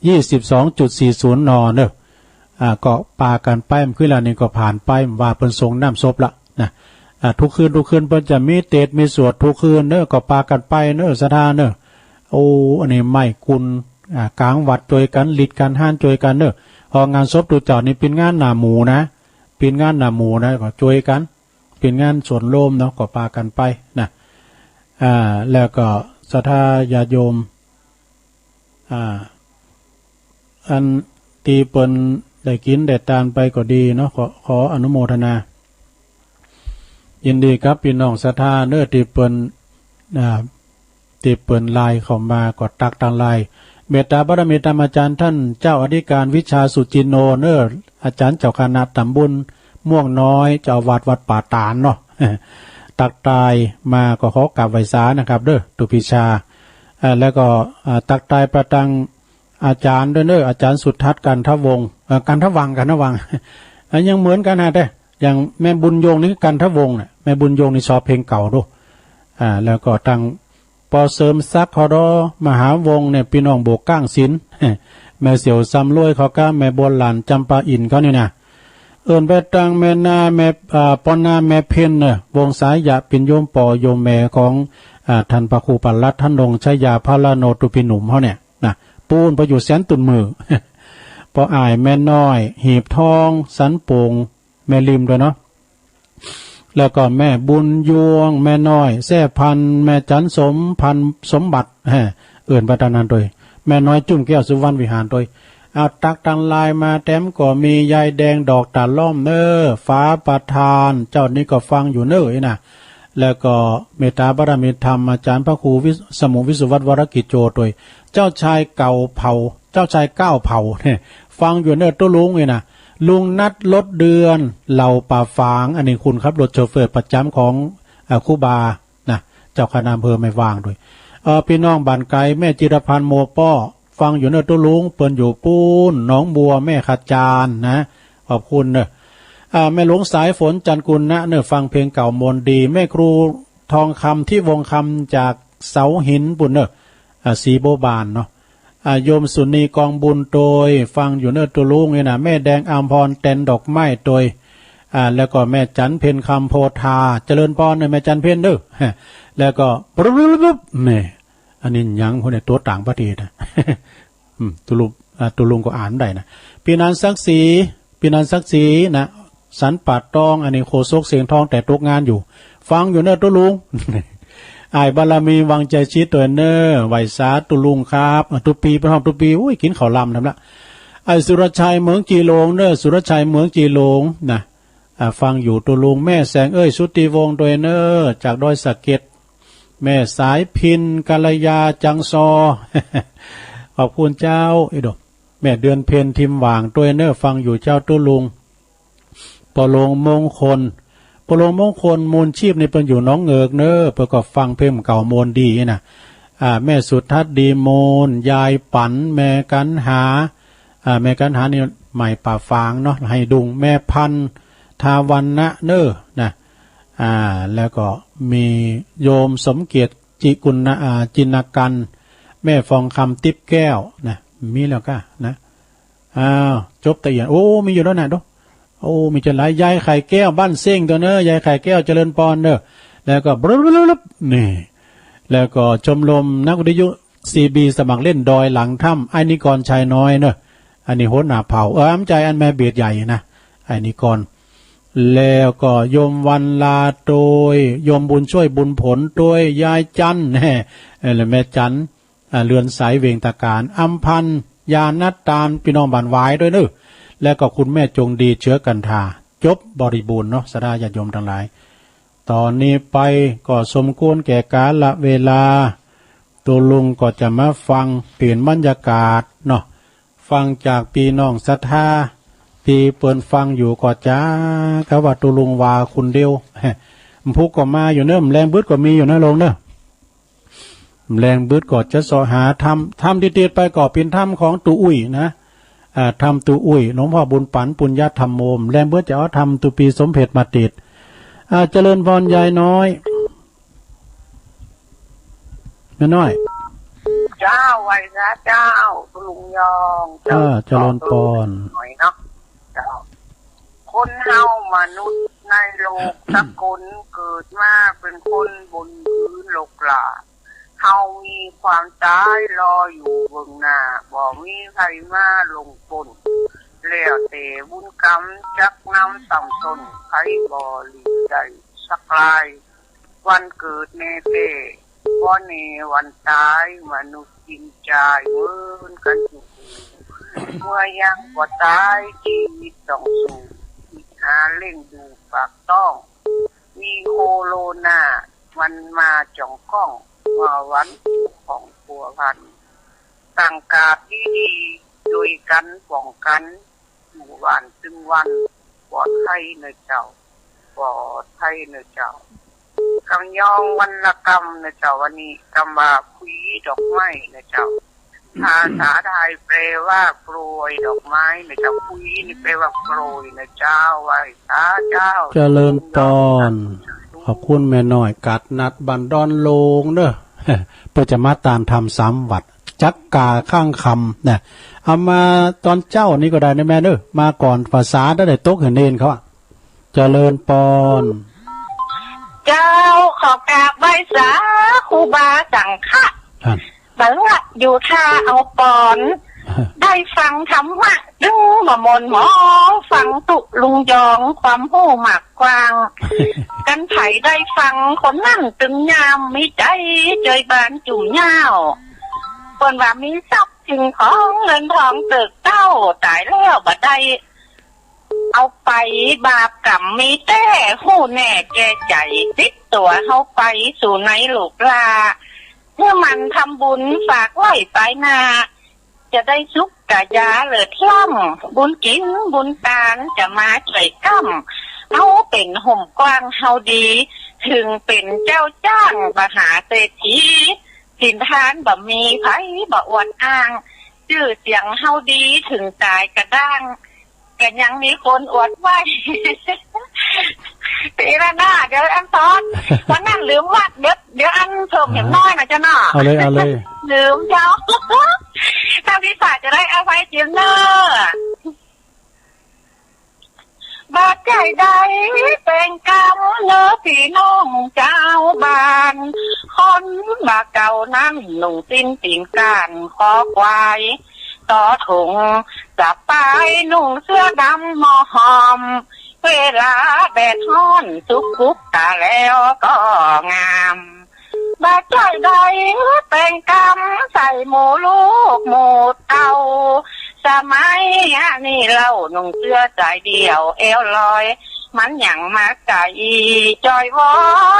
ยี่สิบสองจุดสี่ศูนย์ น. เนาะ อ่า ก็ปากั๋นไป เมื่อคืนแล้วนี่ก็ผ่านไป ว่าเปิ้นส่งน้ำศพละนะ อ่า ทุกคืน ทุกคืนเปิ้นจะมีเตสน์มีสวดทุกคืนเน้อ ก็ปากั๋นไปเน้อ ศรัทธาเน้อ โอ้ อันนี้ไม้กุน อ่า ก๋างวัดจ้วยกั๋น หลีดก๋านฮ้านจ้วยกั๋นเน้อ เพราะงานศพตุ๊เจ้านี่เป๋นงานหน้าหมู่นะ เป๋นงานหน้าหมู่นะ ก็จ้วยกั๋น เป๋นงานส่วนรวมเนาะ ก็ปากั๋นไปนะ อ่า แล้วก็ศรัทธาญาติโยม อ่า อันตี้เปิ้นได้กิ๋นได้ตานไปก็ดีเนาะ ขอ ขออนุโมทนา ยินดีกับปี้น้องศรัทธาเน้อ ตี้เปิ้น อ่า ตี้เปิ้นไลน์เข้ามาก็ตักตางไลน์ เมตตาบารมีธรรมอาจ๋ารย์ต้านเจ้าอธิการวิชาสุจินโนเน้อ อาจ๋ารย์เจ้าคณะตำบลม่วงน้อย เจ้าอาวาสวัดป่าตาดเนาะ ตักไลน์มาก็ขอกราบไหว้สานะครับเน้อ ตุ๊ปี้ชา อ่า แล้วก็ อ่า ตักตายไปตังอาจ๋ารย์ด้วยเน่อ อาจ๋ารย์สุทัศน์ กันทวงศ์ เอ่อ กันทวังค์ กันทวังค์ อ่ะ ยังเหมือนกั๋นฮะ แต่อย่างแม่บุญยงนี่คือกันทวงศ์น่ะ แม่บุญยงนี่ซอเพลงเก่าดู อ่า แล้วก็ตัง ปอเสริมศักดิ์ ฮอดอ มหาวงศ์เนี่ย ปี้น้องโบกก้างสิน แม่เสี่ยวซำรวยเขาก้า แม่บัวหลาน จำปาอินเขานี่นะ เอิ้นไปตังแม่นา แม่ อ่า ป้อนา แม่เพ็ญเน่อ วงศ์สายะ เป๋นโยมป้อโยมแม่ของ อ่า ต้านพระครูประหลัด ธนงค์ชยาภรโณ ตุ๊ปีหนุ่มเขาเนี่ยนะ ปู๊นไปอยู่แสนตุนมือ ป้ออ้าย แม่น้อย หีบทอง สันโป่ง แม่ริมด้วยเนาะ แล้วก็แม่บุญยวง แม่น้อย แซ่พันธุ์ แม่จันสมพันธุ์ สมบัติ แฮ่ เอิ้นไปตางนั้นตวย แม่น้อยจุ้มแก้ว สุวรรณวิหารตวย เอาตักตังไลน์มาแตมก็มี ยายแดงดอกตาล่อมเน่อ ฝาประธาน เจ้านี้ก็ฟังอยู่เน่อนะ แล้วก็เมตตาบารมีธรรม อาจ๋ารย์พระครูวิส สมุวิศวัตร วรกิจโจตวย เจ้าชายเก่าเผ่า เจ้าชายเก้าเผ่าเนี่ย ฟังอยู่เน่อตุ๊ลุงนี่นะ ลุงนัท ลดเดือน เหล่าป่าฝาง อันนี้คนขับรถโชเฟอร์ประจ๋ำของ เอ่อ ครูบานะ เจ้าคณะอำเภอแม่วางตวย เอ่อ ปี้น้องบ้านไก๋ แม่จิรพันธ์ โมป้อ ฟังอยู่เน่อตุ๊ลุง เปิ้นอยู่ปู๊น หนองบัว แม่ขจารนะ ขอบคุณเน่อ อ่า แม่หลวงสายฝน จันทร์กุณะเน่อ ฟังเพลงเก่ามนต์ดี แม่ครูทองคำ ทิวงศ์คำ จากเสาหินปู๊นเน่อ อ่า ศรีบัวบานเนาะ อ่า โยมสุนี กองบุญตวย ฟังอยู่เน่อตุ๊ลุงนี่นะ แม่แดง อำพร แตนดอกไม้ตวย อ่า แล้วก็แม่จันเพ็ญคำ โพธา เจริญปอนเน่อ แม่จันเพ็ญเน่อ แล้วก็ปุ๊บปุ๊บปุ๊บปุ๊บ แม่ อันนี้หยังพู้นเนี่ย ตั๋วต่างประเทศนะ อืม ตุ๊ลุง อ่า ตุ๊ลุงก็อ่านได้นะ ปี้นันท์ศักดิ์ศรี ปี้นันท์ศักดิ์ศรีนะ สันป่าตอง อันนี้โฆษกเสียงทอง แต่ตกงานอยู่ ฟังอยู่เน่อตุ๊ลุง อ้ายบารมี วังชัยชิตตวยเน่อ ไหว้สาตุ๊ลุงครับ อ่ะ ตุ๊ปี เปิ้นฮ้องตุ๊ปี อุ้ย กิ๋นข้าวลำนำละ อ้ายสุรชัย เหมืองจีหลงเน่อ สุรชัย เหมืองจีหลงนะ อ่า ฟังอยู่ตุ๊ลุง แม่แสงเอ้ย สุทธิวงศ์ตวยเน่อ จากดอยสะเก็ด แม่สายพิณ กัลยา จังซอ ขอบคุณเจ้า อีโด แม่เดือนเพ็ญ ทิมหว่างตวยเน่อ ฟังอยู่เจ้าตุ๊ลุง ป้อหลวงมงคล ป้อหลวงมงคล มูลชีพนี่เปิ้นอยู่หนองเหงือกเน่อ เปิ้นก็ฟังเพลงเก่ามนต์ดีนะ อ่า แม่สุทัศน์ ดีมูล ยายปั๋น แม่กัณหา อ่า แม่กัณหานี่ใหม่ป่าฝางเนาะ ไหดุง แม่พันธุ์ ทาวันนะเน่อนะ อ่า แล้วก็มีโยมสมเกียรติ จิกุณะ อ่า จินนากัน แม่ฟองคำ ติ๊บแก้วนะ มีแล้วก้านะ อ้าว จบตะเอียน โอ้ มีอยู่แล้วนะ ดู โอ้ มีจนหลาย ยายไข่แก้ว บ้านเซ้งตวยเน่อ ยายไข่แก้ว เจริญปอนเน่อ แล้วก็บลึบๆๆ นี่ แล้วก็ชมรมนักวิทยุ ซีบี สมัครเล่นดอยหลังถ้ำ ไอ้นิกร ชัยน้อยเน่อ อันนี้หัวหน้าเผ่า เออ บ่ใจ้ อันแม่เบสใหญ่นะ ไอ้นิกร แล้วก็โยมวันลาตวย โยมบุญช่วย บุญผลตวย ยายจัน แฮ่ เออ และแม่จัน อ่า เรือนใส เวงตะการ อำพันธ์ ยานัดตาน ปี้น้องบ้านหวายตวยเน่อ และก็คุณแม่จงดี เชื้อกันทา จบบริบูรณ์เนาะ ศรัทธาญาติโยมตังหลาย ต๋อนนี้ไปก็สมควรแก่กาละเวลา ตุ๊ลุงก็จะมาฟังเปลี่ยนบรรยากาศเนาะ ฟังจากปี้น้องศรัทธา ตี้เปิ้นฟังอยู่ก็จะ กาว่าตุ๊ลุงว่าคนเดียว พุกก็มาอยู่เน่อ แมลงบึดก็มีอยู่นะลุงเน่อ แมลงบึดก็จะเสาะหาธรรม ธรรมตี้ติดไปก็เป๋นธรรมของตุ๊อุ้ยนะ อ่า ธรรมตุ๊อุ้ย หลวงพ่อบุญปั๋น ปุญญธรรมโม แมลงบึดจะเอาธรรมตุ๊ปีสมเพ็จมาติด อ่า เจริญพรยายน้อย แม่น้อย เจ้า ไหว้สาเจ้า ตุ๊ลุงยอง เจ้า อ่า เจริญปอน หน่อยเนาะ เจ้า คนเฮามนุษย์ในโลกสักคน เกิดมาเป๋นคนบนพื้นโลกล่า เฮามีความต๋ายรออยู่เบื้องหน้า บ่มีใผมาล่วงป๊น แล้วแต่บุญกรรมจักนำตั้งต้น ใผบ่หลีกได้สักราย วันเกิดแน่แต๊ บ่แน่วันต๋าย มนุษย์จิ๋มจายเหมือนกั๋นกู้ เมื่อยังบ่ต๋าย จีวิตต้องสู้ คิดหาเลี้ยงดูปากต๊อง มีโคโรนา มันมาจ้องก้อง เมื่อวันของผัวพัน ตั้งกาดดีๆ ตวยกั๋นป้องกั๋น อยู่บ้านตึงวัน ปลอดภัยเน่อเจ้า ปลอดภัยเน่อเจ้า กำยองวรรณกรรมนะเจ้า วันนี้กำว่าขุยดอกไม้นะเจ้า ภาษาไทยแปลว่ากรวยดอกไม้นะเจ้า ขุยนี่แปลว่ากรวยนะเจ้า ไหว้สาเจ้า เจริญปอน ขอบคุณแม่น้อย กาดนัดบ้านดอนโลงเด้อ เปิ้นจะมาตานธรรมสามวัด จักกาข้างคำนะ เอามาตอนเจ๊านี้ก็ได้นะแม่เด้อ มาก่อนภาษาได้ตกหื้อเณรเขาอะ เจริญปอน เจ้า ขอกราบไหว้สาครูบาสังฆะ ท่าน บ่าวอยู่ท่าเอาปอน ได้ฟังธรรมะจึงบ่หม่นหมอง ฟังตุ๊ลุงยองความฮู้มากกว้าง กันใผได้ฟังคนนั้นตึงยาม มีใจ๋จ้วยบานจุ่มเหย้า เปิ้นว่ามีทรัพย์สิ่งของเงินทองตึกเต้า ต๋ายแล้วบ่ได้ เอาไปบาปกรรมมีแต๊ ฮู้แน่แก่ใจ๋ ติดตั๋วเฮาไปสู่ในโลกล้า เมื่อมันทำบุญฝากไว้ปายหน้า จะได้สุขกายาเลิศล้ำ บุญกิ๋นบุญตานจะมาจ้วยก้ำ เฮาเป๋นฮ่มกว้างเฮาดี เถิงเป๋นเจ้าจ้างมหาเศรษฐี ศีลทานบ่มีใผบ่อวดอ้าง จื้อเสียงเฮาดีเถิงต๋ายกระด้าง ก็ยังมีคนอวดไหว้ ตีละหน้า เดี๋ยวอันตอน วันนั้นลืมวัด เดี๋ยว เดี๋ยวอันเพิ่มแหมน้อยนะเจ้าเนาะ เอาเลย เอาเลย ลืมเจ้า ถ้ามีฝากจะได้เอาไว้จิมเนอร์ บ่ใจ้ใดแป๋งกำเนอพี่น้องจาวบ้าน คนบ่าเก่านั้นนุ่งสิ้นตีนก้านคอควาย ต่อถุงสะปายนุ่งเสื้อดำหม้อห้อม เวลาแดดฮ้อนสุกคุกต๋าแล้วก็งาม บ่ใจ้ใดแป๋งกำใส่หมู่ลูกหมู่เต้า สมัยนี้เล่านุ่งเสื้อสายเดี่ยวเอวลอย มันหยังมาไก๋จ้อยว้อ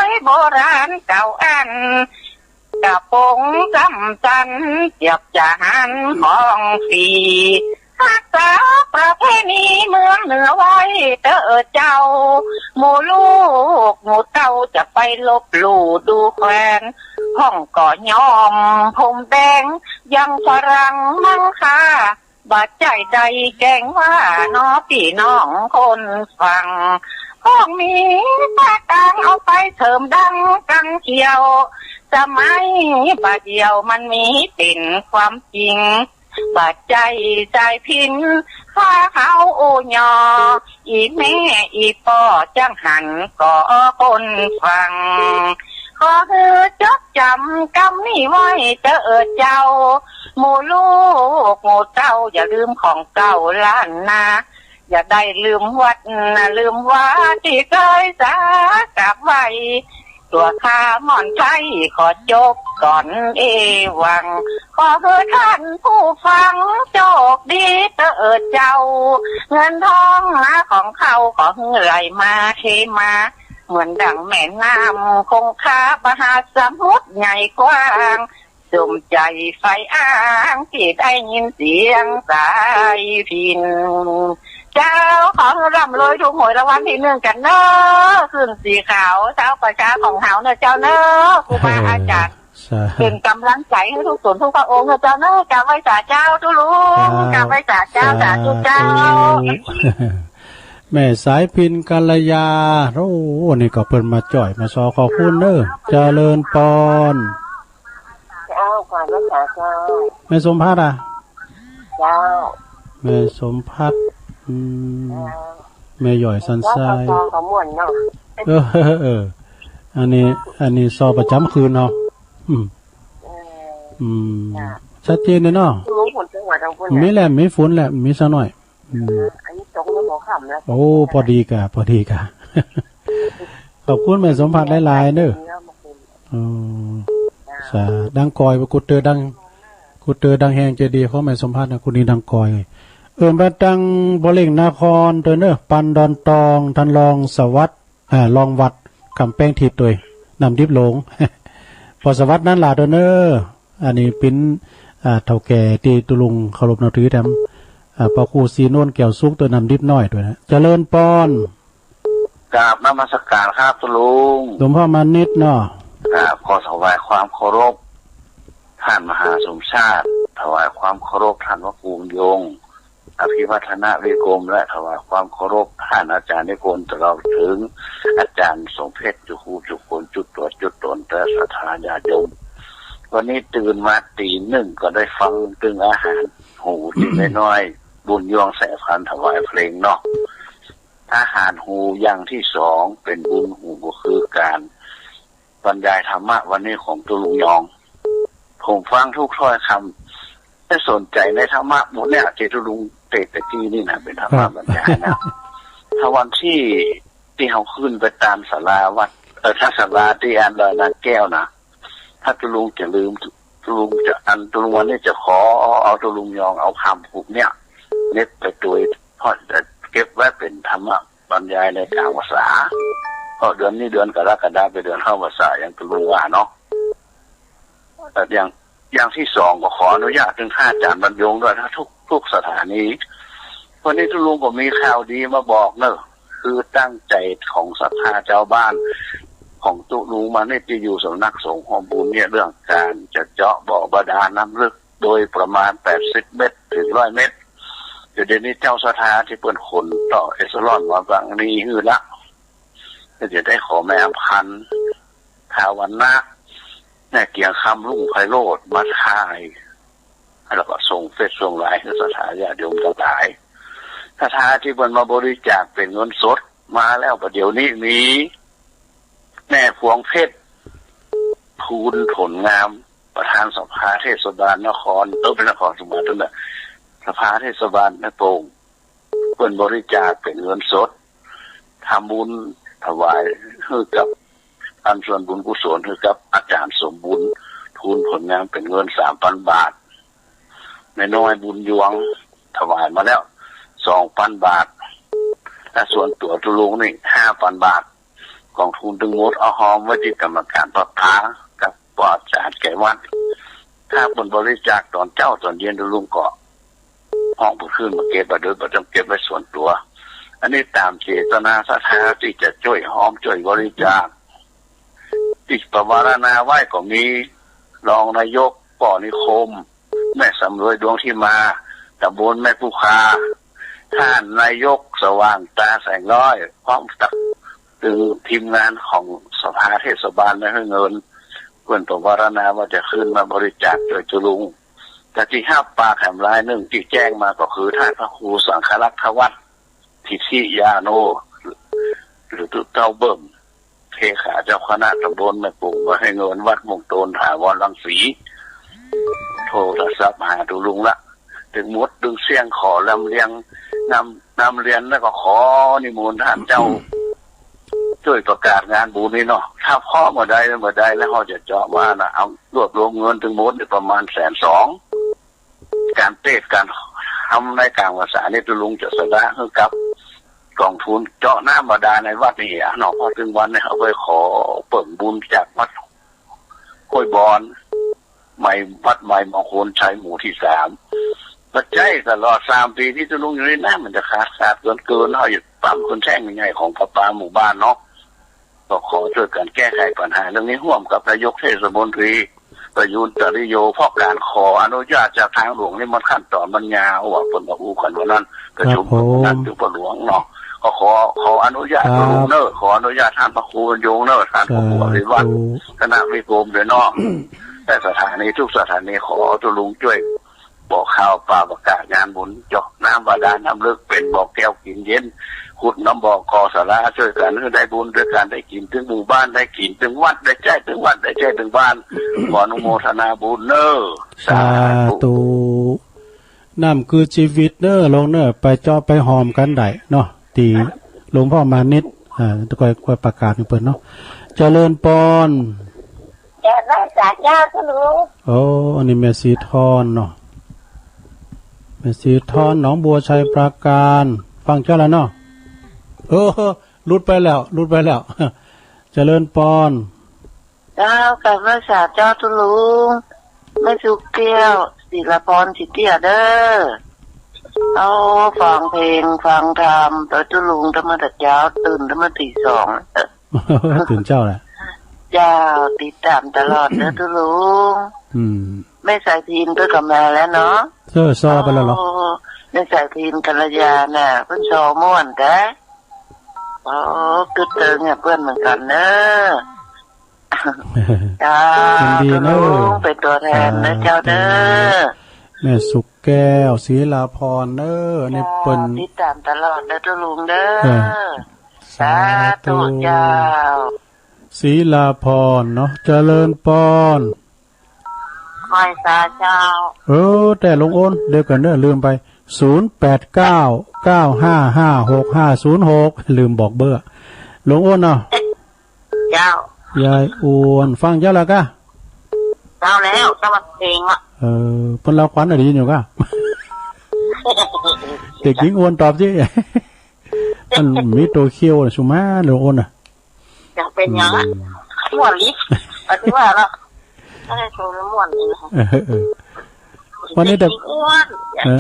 ยโบราณเก่าอั้น กระโป๋งจ้ำสั้นเจียบจะหันของฟรี ฮักษาประเพณีเมืองเหนือไว้เต๊อะเจ้า หมู่ลูกหมู่เต้าจะไปลบลู่ดูแควน ห้องก็ย้อมผมแดง อย่างฝรั่งมั้งค่ะ บ่ใจ้ใดแกล้งว่าเนาะพี่น้องคนฟัง ห้องมีผ้าตางเอาไปเสริมดังกังเขียว สมัยบ่าเดี่ยวมันมีเป๋นความจริง บ่ใจ้สายพิณข้าเฮาอู้ย่อ อี่แม่อี่ป้อจักหันก่อคนฟัง ขอหื้อจดจ๋ำกำนี้ไว้เต๊อะเจ้า หมู่ลูกหมู่เต้าอย่าลืมของเก่าล้านนา อย่าได้ลืมวัดนะลืมวาตี้เกยสากราบไหว้ ตั๋วข้าม่อนไทยขอจบก่อนเอวัง ขอหื้อท่านผู้ฟังโจคดีเต๊อะเจ้า เงินทองหาของเข้าขอหื้อไหลมาเทมา เหมือนดั่งแม่น้ำคงคามหาสมุทรใหญ่กว้าง สมใจ๋ใฝ่อ้างตี้ได้ยินเสียงสายพิณ เจ้า ขอหื้อร่ำรวยถูกหวยรางวัลตี้นึ่งกั๋นเนอะ ขึ้นสีขาวเจ้าประชาของเฮาเนอะเจ้าเนอะ ครูบาอาจ๋ารย์ สาธุ เป๋นก๋ำลังใจ๋หื้อทุกต๋นทุกพระองค์เนอะเจ้าเนอะ กราบไหว้สาเจ้าตุ๊ลุง สาธุ กราบไหว้สาเจ้า สาธุเจ้า สาธุ แม่สายพิณกัลยา โอ้ นี่ก็เปิ้นมาจ้อยมาซอ ขอบคุณเนอะ เจริญปอน เจ้า ขวัญรักษาเจ้า แม่สมภัทรอะ เจ้า แม่สมภัทร อืม เจ้า แม่หย่อยสันทราย เจ้า ขอม่วนเนาะ เออ เออ อันนี้ อันนี้ซอประจ๋ำคืนเนาะ อืม เออ อืม จ้ะ ชัดเจนเลยเนาะ มีฝนจังหวัดของคุณน่ะ มีแหละ มีฝนแหละ มีสักหน่อย อืม อันนี้ตกในหัวค่ำแล้ว โอ้ พอดีกะ พอดีกะ ขอบคุณแม่สมภัทรหลายๆ เนอะ เออ สา ดังกอย กูเตอดัง กูเตอดังแฮง เจดีย์ของแม่สมภัทรนะ กูนี่ดังกอย เอิ้นว่าตังบ่อเล่งนครตวยเนอะ ปันดอนตอง ท่านรองสวัสดิ์ อ่า รองวัดกำแพงทิพย์ตวย น้ำดิบหลง ปอสวัสดิ์นั้นหลาตวยเนอะ อันนี้เป๋น อ่า เฒ่าแก่ตี้ตุ๊ลุงเคารพนับถือแถม อ่า ปอครูศรีนวลแก้วสุขตวย น้ำดิบน้อยตวยนะ เจริญปอน กราบนมัสการครับตุ๊ลุง หลวงพ่อมานิตเนาะ ครับ ขอถวายความเคารพท่านมหาสมชาติ ถวายความเคารพท่านพระครูยง อภิวัฒนวิกรม และถวายความเคารพท่านอาจารย์นิพนธ์ ตลอดถึงอาจารย์สมเพชร จุฑูจุฑคน จุฑตั๋วจุฑต๋น และศรัทธาญาติโยม วันนี้ตื่นมาตี๋นึ่งก็ได้ฟังตึงอาหารหูตี้น้อยๆ บุญยวง แสงพันธุ์ ถวายเพลงเนาะ อาหารหูอย่างตี้สองเป๋นบุญหู ก็คือก๋านบรรยายธรรมะวันนี้ของตุ๊ลุงยอง ผมฟังทุกถ้อยคำ ได้สนใจ๋ในธรรมะบทเนี่ย ตี้ตุ๊ลุงเตสน์ตะกี้นี่นะ เป๋นธรรมะบรรยายนะ ถ้าวันตี้ ตี้เฮาขึ้นไปต๋ามศาลาวัด เอ่อ ถ้าศาลาตี้อันดอยนาแก้วนะ ถ้าตุ๊ลุงจะลืม ตุ๊ลุงจะอัน ตุ๊ลุงวันนี้จะขอเอาตุ๊ลุงยองเอาคำพูดเนี่ย เน็บไปตวย เพราะจะเก็บไว้เป๋นธรรมะบรรยายในก๋างพรรษา เพราะเดือนนี้เดือนกรกฎาเป๋นเดือนเข้าพรรษา อย่างตุ๊ลุงว่าเนาะ แต่อย่าง อย่างตี้สองก็ขออนุญาตเถิงท่านอาจารย์บรรยงด้วยนะ ทุก ทุกสถานี วันนี้ตุ๊ลุงก็มีข่าวดีมาบอกเนอะ คือตั้งใจ๋ของศรัทธาจาวบ้านของตุ๊ลุงมานิตตี้อยู่สำนักสงฆ์หอมบุญเนี่ย เรื่องก๋านจะเจาะบ่อบาดาลน้ำลึก โดยประมาณแปดสิบเมตรเถิงร้อยเมตร เดี๋ยวนี้เจ้าศรัทธาตี้เปิ้นขนต่อเอสซาลอนมาบั้งนี้หื้อละ เดี๋ยวได้ขอแม่อำพันธ์ ท้าววรรณะ แม่เกียงคำ รุ่งไพโรจน์ มาถ่าย แล้วก็ส่งเฟซส่งไลน์หื้อศรัทธาญาติโยมตังหลาย ศรัทธาตี้เปิ้นมาบริจาคเป๋นเงินสดมาแล้ว ประเดี๋ยวนี้มี แม่พวงเพชร ภูลผลงาม ประธานสภาเทศบาลนคร เออ เป๋นนครสวรรค์นั่นแหละ สภาเทศบาลแม่โป่ง เปิ้นบริจาคเป๋นเงินสด ทำบุญถวายหื้อกับ อันส่วนบุญกุศลหื้อกับอาจารย์สมบุญ ภูลผลงาม เป๋นเงินสามปันบาท แม่น้อยบุญยวง ถวายมาแล้วสองปันบาท และส่วนตั๋วตุ๊ลุงนี่ห้าปันบาท ก๋องทุนตึงหมดเอาฮอมไว้ตี้กรรมการประปากับป้อจ๋ารย์แก่วัด ถ้าเปิ้นบริจาคต๋อนเจ๊าต๋อนเย็นตุ๊ลุงก็ฮ้องเปิ้นขึ้นมาเก็บ บ่าโดยบ่ต้องเก็บไว้ส่วนตั๋ว อันนี้ต๋ามเจตนาศรัทธาตี้จะจ้วยฮอมจ้วยบริจาค ตี้ปวารณาไว้ก็มี รองนายก ป้อนิคม แม่สำรวย ดวงทิมา ต๋ำบลแม่ปูคา ท่านนายก สว่างตาแสงน้อย พร้อมตัก ตึงทีมงานของสภาเทศบาลได้หื้อเงิน เปิ้นปวารณาว่าจะขึ้นมาบริจาคจ้วยตุ๊ลุง แต่ตี้ฮับปากแหมลายนึ่งตี้แจ้งมาก็คือท่านพระครูสังฆรักษ์ธวัฒน์ สิทธิยาโน หรือตุ๊เต้าเบิ่ม เลขาเจ้าคณะต๋ำบลแม่โป่ง มาหื้อเงินวัดม่วงโตนถาวรรังสี โทรศัพท์หาตุ๊ลุงละ ตึงหมดตึงเสี้ยง ขอลำเลียง นำ นำเรียนแล้วก็ขอนิมนต์ท่านเจ้า จ้วยประกาศงานบุญนี่เนาะ ถ้าพอเมื่อใดเมื่อใดแล้วเฮาจะเจาะมานะ เอารวบรวมเงินตึงหมดนี่ประมาณแสนสอง ก๋านเตสน์ก๋านทำในก๋างพรรษานี่ตุ๊ลุงจะสละหื้อกับก๋องทุนเจาะน้ำบาดาลในวัดนี่อะเนาะ เพราะตึงวันนี้เอาไปขอเปิ่งบุญจากวัดห้วยบอน ใหม่ วัดใหม่มงคลชัยหมู่ตี้สาม ปัจจัยตลอดสามปี๋ตี้ตุ๊ลุงอยู่นี่นะ มันจะขาดขาดเกินเกิน เฮาจะปั๊มขึ้นแท่งใหญ่ของประปาหมู่บ้านเนาะ ก็ขอจ้วยกั๋นแก้ไขปัญหาเรื่องนี้ฮ่วมกับนายกเทศมนตรีประยูรตริโย เพราะก๋านขออนุญาตจากทางหลวงนี่มันขั้นต๋อนมันยาวอะ เปิ้นก็อู้กั๋นวันนั้น ประชุม ครับผม วันนั้นอยู่ประหลวงเนาะ ก็ขอ ขออนุญาต ครับ ตุ๊ลุงเนอะ ขออนุญาตท่านพระครูยงเนอะ ท่านพระครูอภิวัฒน์ สาธุ ธนวิกรมด้วยเนาะ แต่สถานีทุกสถานีขอตุ๊ลุงจ้วย บอกข่าวป่าประกาศงานบุญ เจาะน้ำบาดาลน้ำลึก เป๋นบ่อแก้วกิ๋นเย็น ขุดน้ำบ่อก่อศาลา จ้วยกั๋นหื้อได้บุญ ด้วยกั๋นได้กิ๋น ตึงหมู่บ้านได้กิ๋น ตึงวัดได้ใจ๊ ตึงวัดได้ใจ๊ ตึงบ้าน ขออนุโมทนาบุญเนอะ สาธุ สาธุ น้ำคือจีวิตเนอะ ลงเนอะ ไปเจาะไปฮอมกั๋นได้เนาะ ตี้หลวงพ่อมานิต อ่า ก้อย ก้อยประกาศหื้อเปิ้นเนาะ เจริญปอน เจริญสาเจ้าคุณลุง โอ้ อันนี้แม่ศรีทอนเนาะ แม่ศรีทอน หนองบัวชัยปราการ ฟังเจ้าแล้วเนาะ เออ หลุดไปแล้ว หลุดไปแล้ว เจริญปอน เจ้า กราบไหว้สาเจ้าคุณลุง แม่สุขแก้ว ศิลปอน สิเตี้ยเด้อ เอา ฟังเพลง ฟังธรรม เต้อตุ๊ลุง ตั้งแต่เจ๊า ตื่นตั้งแต่ตีสอง ตื่นเจ๊าแหละ เจ้า ติดต๋ามตลอดเน้อตุ๊ลุง อืม แม่สายพิณเปิ้นก็มาแล้วเนาะ เออ ซ้อไปแล้วเหรอ โอ้ แม่สายพิณ กัลยาน่ะ เปิ้นซ้อม่วนแต๊ โอ้ กึ๊ดเติงเนี่ยเปิ้นเหมือนกั๋นเน้อ เจ้า ยินดีเน้อ ตุ๊ลุง เป๋นตั๋วแทนเน้อ สาธุ เจ้าเน้อ แม่สุขแก้ว ศรีลาภรณ์เน้อ อันนี้เปิ้น เจ้า ติดต๋ามตลอดเน้อตุ๊ลุงเน้อ เออ สาธุ สาธุ เจ้า ศรีลาภรณ์เนาะ เจริญปอน ไหว้สาเจ้า เออ แต่ลุงโอน เดี๋ยวก่อนเน้อ ลืมไป ศูนย์แปดเก้า เก้าห้าห้า หกห้าศูนย์หก ลืมบอกเบอร์ ลุงโอนเนาะ เจ้า ยายอ้วน ฟังเจ้าแล้วกะ เจ้าแล้ว เจ้ามาเพลงละ เออ เปิ้นเล่าขวัญน่ะดีอยู่กะ เด็กหญิงอ้วนตอบสิ มันมีตั๋วเคี้ยวน่ะ สุมา ลุงโอนน่ะ อยากเป๋นหยังอะ อืม ม่วนลิ เอาถือว่าละ ไม่ได้ชมแล้วม่วนเลยนะ เออ เออ วันนี้แต่ เด็กอ้วน เออ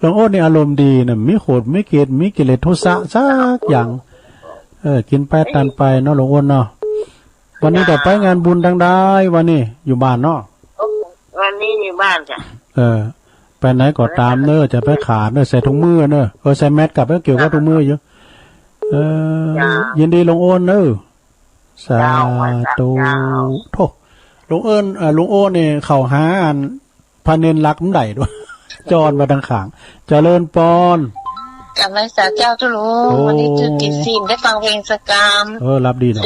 ลุงโอนนี่อารมณ์ดีน่ะ มีโขด มีเกลียด มีกิเลสโทสะสักอย่าง เออ กิ๋นไปตานไปเนาะ ลุงโอนเนาะ วันนี้แต่ไปงานบุญตังใด วันนี้อยู่บ้านเนาะ วันนี้อยู่บ้านจ้ะ เออ ไปไหนก็ต๋ามเน้อ จะไปขาเน้อ ใส่ถุงมือเน้อ เออ ใส่แมสก์กับ เกี่ยวกับถุงมืออยู่ เออ เจ้า ยินดีลุงโอนเน้อ สาธุ เจ้า สาธุ โธ่ ลุงเอิ้น เอ่อ ลุงโอนนี่เข้าหาอันพระเณรลักษณ์บ่ได้ด้วย จอนมาตังข้าง เจริญปอน กราบไหว้สาเจ้าตุ๊ลุง โอ้ วันนี้ถือกิ๋นศีล ได้ฟังเพลงสักกำ เออ หลับดีเนาะ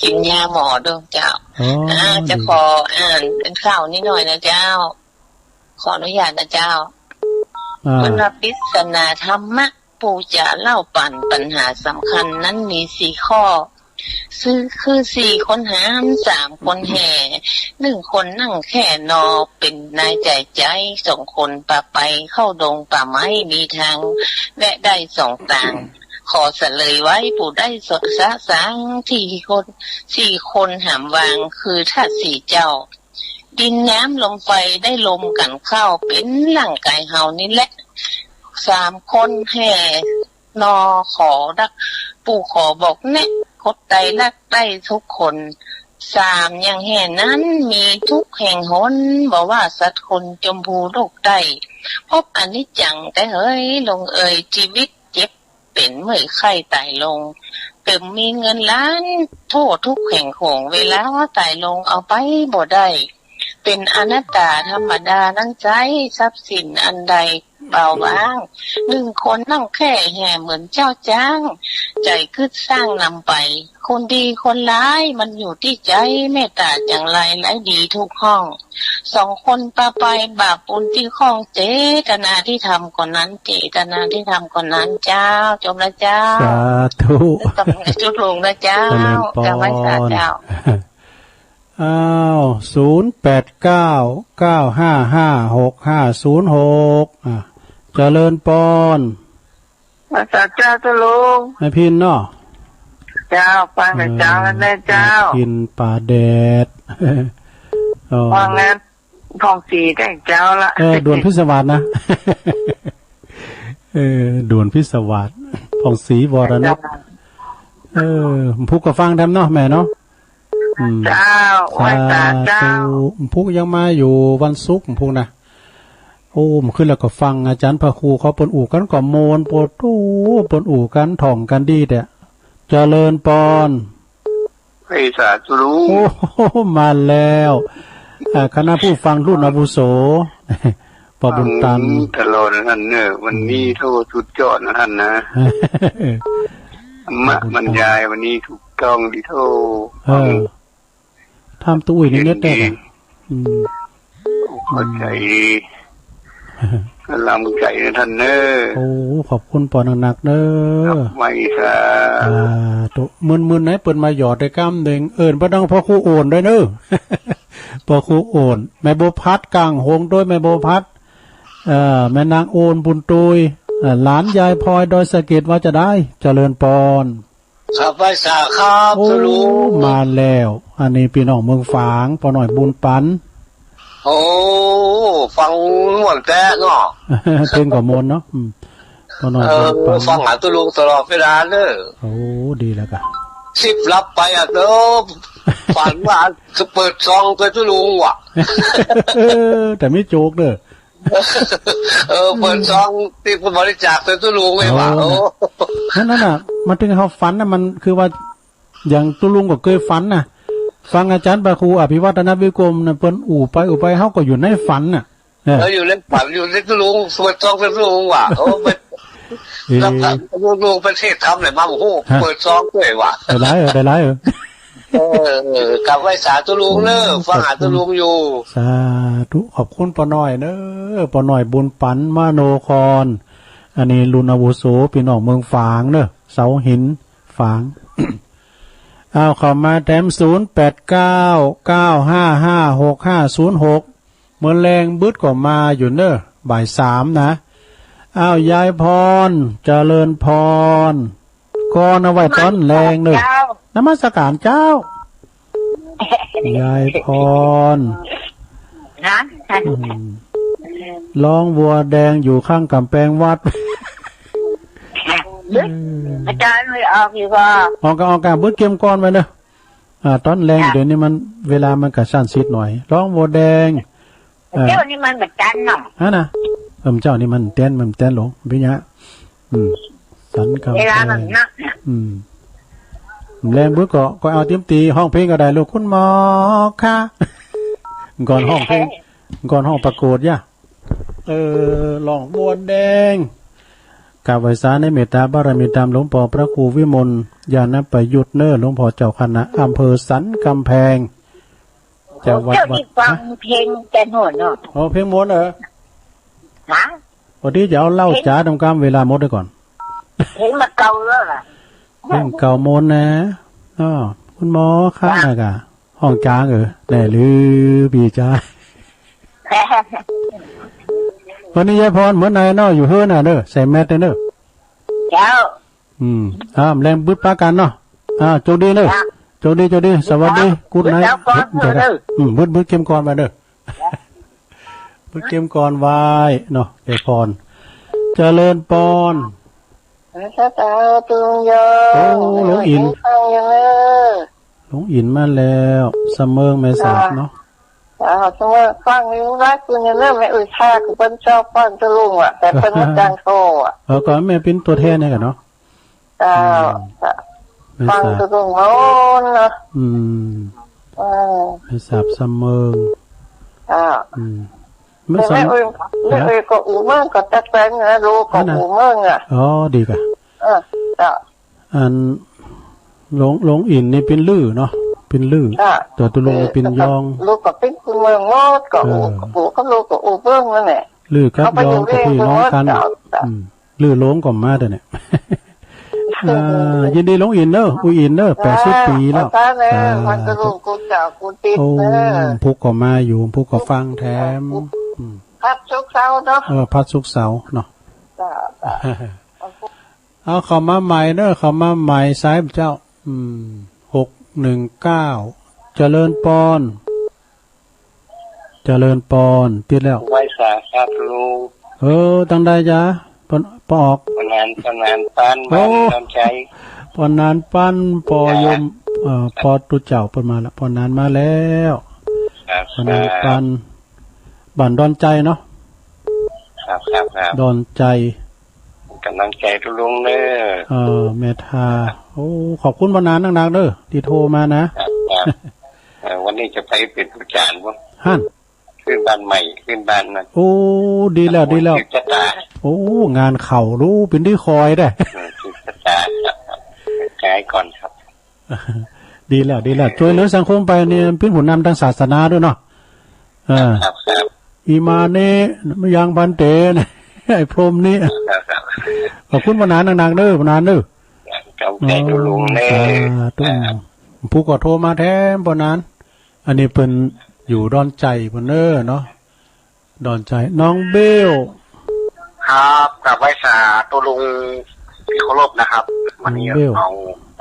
กิ๋นยาหมอดวงเจ้า อ๋อ อ่า จะ ดี ขออ่านเป็นข่าวนิดหน่อยนะเจ้า ขออนุญาตนะเจ้า อ่า เปิ้นว่าปริศนาธรรมะ ปู่จะเล่าปั๋นปัญหาสำคัญนั้นมีสี่ข้อ คือ คือสี่คนหาม สามคนแห่ หนึ่งคนนั่งแค่นอ เป๋นนายจ่ายใจ๊ สองคนปาไปเข้าดงป่าไม้มีทาง และได้สองตาง ขอเสลยไว้ ผู้ได้สะสาง สี่คน สี่คนหามวาง คือธาตุสี่เจ้า ดินน้ำลมไฟได้รวมกั๋นเข้า เป๋นร่างก๋ายเฮานี่แหละ สามคนแห่นอ ขอดัก ปู่ขอบอกแนะ คนใดรักได้ทุกคน สามอย่างแห่นั้นมีทุกแห่งหน บ่ว่าสัตว์คนจมภูโลกใต้ พบอนิจจังแต๊เหย ลงเอย ชีวิตเจ็บ เป๋นเมื่อยไข้ต๋ายลง เติมมีเงินล้าน โทษทุกข์แห่งโขง เวลาต๋ายลงเอาไปบ่ได้ เป๋นอนัตตาธรรมดานั้นใจ๊ ทรัพย์สินอันใดเบาบาง หนึ่งคนนั่งแค่แห่เหมือนเจ้าจ๊าง ใจ๋กึ๊ดสร้างนำไป คนดีคนร้ายมันอยู่ตี้ใจ๋ เมตต๋าจังไรไร้ดีทุกห้อง สองคนปาไปบาปบุญตี้ข้อง เจตนาที่ทำก่อนนั้น เจตนาที่ทำก่อนนั้น เจ้า จบแล้วเจ้า สาธุ ต้องให้จุดลงนะเจ้า เจริญปอน กราบไหว้สาเจ้า อ้าว ศูนย์แปดเก้า เก้าห้าห้า หกห้าศูนย์หก อ่ะ เจริญปอน ไหว้สาเจ้าตุ๊ลุง แม่พิณเนาะ เจ้า ฟังแต่เจ๊า เออ แล้วแม่เจ้า แม่พิณป่าแดด อ๋อ ว่าไง ผ่องศรีได้เจ้าละ เออ ด่วนพิศวาสนะ เออ ด่วนพิศวาส ผ่องศรีวรนุช เออ พุกก็ฟังธรรมเนาะแม่เนาะ อืม เจ้า ไหว้สาเจ้า สาธุ พุกยังมาอยู่วันศุกร์พุกนะ โอ้ ขึ้นแล้วก็ฟังอาจ๋ารย์พระครูเขาเปิ้นอู้กั๋นก็ม่วน โปรดโอ้ เปิ้นอู้กั๋นถ่องกั๋นดีแต๊ เจริญปอน ไหว้สาตุ๊ลุง โอ้โห มาแล้ว อ่า คณะผู้ฟังรุ่นอาวุโส ป้อบุญตัน ฟังตลอดนะท่านเนอะ วันนี้ อืม โธ่สุดยอดนะท่านนะ ธรรมะบรรยายวันนี้ถูกต้องดีโธ่ เออ ฟัง ถามตุ๊อุ้ยนี่เน็ตแต๊ เห็นดี อืม เข้าใจ๋ อืม กำลังใจ๋นะท่านเนอะ โอ้ ขอบคุณป้อนักๆ เน้อ ครับ ไหว้สา อ่า ตุ๊ มื่นๆ ไหนเปิ้นมาหยอดได้กำเด้ง เอิ้นป้อต้องป้อครูโอนด้วยเน้อ ป้อครูโอน แม่บัวพัดกลางหงส์ด้วย แม่บัวพัด เอ่อ แม่นางโอนบุญตุย เอ่อ หลานยายพลอยดอยสะเก็ดว่าจะได้ เจริญปอน ครับ ไหว้สาครับ โอ้ ตุ๊ลุง มาแล้ว อันนี้ปี้น้องเมืองฝาง ป้อน้อยบุญปัน โอ้ ฟังม่วนแต๊เนาะ เพลงก็ม่วนเนาะ อืม ป้อน้อย เออ ฟังหาตุ๊ลุงตลอดเวลาเน่อ โอ้ ดีแล้วกะ สิบลับไปอะเนาะ ฝันว่าจะเปิดซองตวยตุ๊ลุงว่ะ เออ แต่ไม่โจกเน่อ เออ เปิดซองตี้บริจาคตวยตุ๊ลุงไว้ว่ะ โอ้ โอ้ นั่น นั่นน่ะ มันตึงเฮาฝันน่ะ มันคือว่า อย่างตุ๊ลุงก็เกยฝันน่ะ ฟังอาจ๋ารย์พระครูอภิวัฒนวิกรมน่ะ เปิ้นอู้ไปอู้ไป เฮาก็อยู่ในฝันน่ะ เออ เออ อยู่ในฝัน อยู่ในตุ๊ลุง เปิดซองตวยตุ๊ลุงว่ะ โอ้ เปิด เออ แล้วก็ตุ๊ลุงไปเทศน์ธรรมเลยมา โอ้โห ฮะ เปิดซองตวยว่ะ ได้หลายเออ ได้หลายเออ เออ เออ กราบไหว้สาตุ๊ลุงเน่อ โอ้ ฟังหาตุ๊ลุงอยู่ สาธุ ขอบคุณป้อน้อยเน่อ ป้อน้อยบุญปันมโนคร อันนี้รุ่นอาวุโส ปี้น้องเมืองฝางเน่อ เสาหิน ฝาง อ้าว เข้ามาแถม ศูนย์แปดเก้า เก้าห้าห้า หกห้าศูนย์หก เมื่อแลงบึดก็มาอยู่เน่อ บ่ายสามนะ อ้าว ยายพร เจริญพร ก่อนเอาไว้ตอนแลงเน่อ เจ้า นมัสการเจ้า ยายพร ฮะ อืม ร้องวัวแดงอยู่ข้างก๋ำแปงวัด อืม อาจ๋ารย์ไม่ออกอีกว่า ออกกะ ออกกะ บึดเกมก่อนไปเน่อ อ่า ตอนแลง จ้ะ เดี๋ยวนี้มัน เวลามันกระชั้นชิดหน่อย ร้องวัวแดง เออ เจ้านี่มันบ่ตันเนาะ ฮะนะ เออ เจ้านี่มันแต๊น มันแต๊นหลง เป๋นหยัง อืม สันกำแพง เวลามันนักน่ะ อืม แลงบึดก็ ก็เอาเตียมตี๋ ฮ้องเพลงก็ได้ลูก คุณหมอคะ ก่อนฮ้องเพลง ก่อนฮ้องประโกศยะ เออ ร้องวัวแดง กราบไหว้สาในเมตตาบารมีตามหลวงป้อพระครูวิมลญาณประยุทธ์เน่อ หลวงป้อเจ้าคณะอำเภอสันกำแพง จังหวัด เจ้านี่ฟัง ฮะ เพลงแต่โน่นเนาะ อ๋อ เพลงมนต์เหรอ ฮะ พอดีจะเอาเล่าจ๋าตรงกลางเวลาหมดไว้ก่อน เพลงมาเก่าแล้วล่ะ เพลงเก่ามนต์นะ อ้อ คุณหมอคะ จ้ะ นะกะ ฮ้องจ๋าเออ แน่หรือปี้จ๋า วันนี้ยายพรเหมือนในเนาะ อยู่เฮือนน่ะเน่อ ใส่แมสเน่อ เจ้า อืม อ่า แลงบึดปะกั๋นเนาะ อ่า โจคดีเน่อ จ้ะ โจคดี โจคดี สวัสดี ครับ กู๊ดไนท์ เดี๋ยวก่อน เดี๋ยวก่อน เน่อ อืม บึด บึดเกมก่อนไปเน่อ จ้ะ บึดเกมก่อนไหว้เนาะ ยายพร เจริญปอน เออ สาธุโยม โอ้ หลวงอินทร์ ฟังอยู่เน่อ หลวงอินทร์มาแล้ว สะเมิงแม่สาบเนาะ อ่า สะเมิงฟังอยู่ ไลฟ์อยู่เน่อ แม่อุ๊ย ถ้ากูเปิ้นชอบฟังตุ๊ลุงอ่ะ แต่เปิ้นบ่จ้างโทรอ่ะ เออ ก็แม่เป๋นตั๋วแทนนี่กั๋นเนาะ เจ้า อืม ฟังตุ๊ลุงโน่นเนาะ อืม เออ แม่สาบสะเมิง เจ้า อืม แม่สาบ แม่อุ๊ย แม่อุ๊ยก็อู้เมิง ก็ตั๊กแตนนะ ลูกก็อู้เมิงอ่ะ อ๋อ ดีกะ เออ เจ้า อัน หลวง หลวงอินทร์นี่เป๋นลื่อเนาะ เป๋นลื่อ จ้ะ ตั๋วตุ๊ลุงเป๋นยอง ลูกก็เป๋นคนเมืองหมด ก็อู้ เออ ก็อู้ ก็ลูกก็อู้เปิ้นนั่นแหละ ลื่อกับยองก็ปี้น้องกั๋น เจ้า อืม ลื่อหลงก็มาเด้อเนี่ย อ่า ยินดีหลวงอินทร์เน่อ อุ๊ยอินทร์เน่อ แปดสิบปี๋แล้ว สาธุ วันตุ๊ลุงกูเจ้ากูติดเน่อ โอ้ พุกก็มาอยู่ พุกก็ฟังแถม อืม พัดศุกร์เสาร์เนาะ เออ พัดศุกร์เสาร์เนาะ จ้ะ จ้ะ เอาเข้ามาใหม่เน่อ เข้ามาใหม่สายเจ้า อืม หกหนึ่งเก้า เจริญปอน เจริญปอน ติดแล้ว ไหว้สาครับลุง เออ ตังใดจ๊ะ ปอ ปอออก ปอนาน ปอนานปัน โอ้ บ้านดอนใจ๋ ปอนานปัน ปอยม จ้ะ เอ่อ ปอตุ๊เจ้าเปิ้นมาแล้ว ปอนานมาแล้ว ครับ ปอนานปัน ครับ บ้านดอนใจ๋เนาะ ครับ ครับ ครับ ดอนใจ๋ ก๋ำลังใจ๋ตุ๊ลุงเน่อ เออ แม่ทา โอ้ ขอบคุณปอนานนักๆ เน่อ ตี้โทรมานะ ครับ ครับ เออ วันนี้จะไปเป๋นผู้จ๋ารบ่ หั้น ขึ้นบ้านใหม่ ขึ้นบ้านนั้น โอ้ ดีแล้ว ดีแล้ว สืบชะตา โอ้ งานเข้า โอ้ เป๋นตี้คอยได้ เออ สืบชะตาครับ ครับ ขายก่อนครับ ดีแล้ว ดีแล้ว จ้วยเหลือสังคมไปนี่ เป๋นผู้นำตางศาสนาตวยเนาะ เออ ครับ ครับ อิมานิ มะยังภันเต ไอ้พรหมนี่ ครับ ครับ ขอบคุณปอนานนักๆ เน่อ ปอนานเน่อ ครับ ขอบคุณลุงเน่อ สาธุ ครับ ผู้ก็โทรมาแถมปอนาน อันนี้เปิ้นอยู่ดอนใจ๋เปิ้นเน่อเนาะ ดอนใจ๋ น้องเบล ครับ กราบไหว้สาตุ๊ลุงตี้เคารพนะครับ วันนี้ น้องเบล เอาไป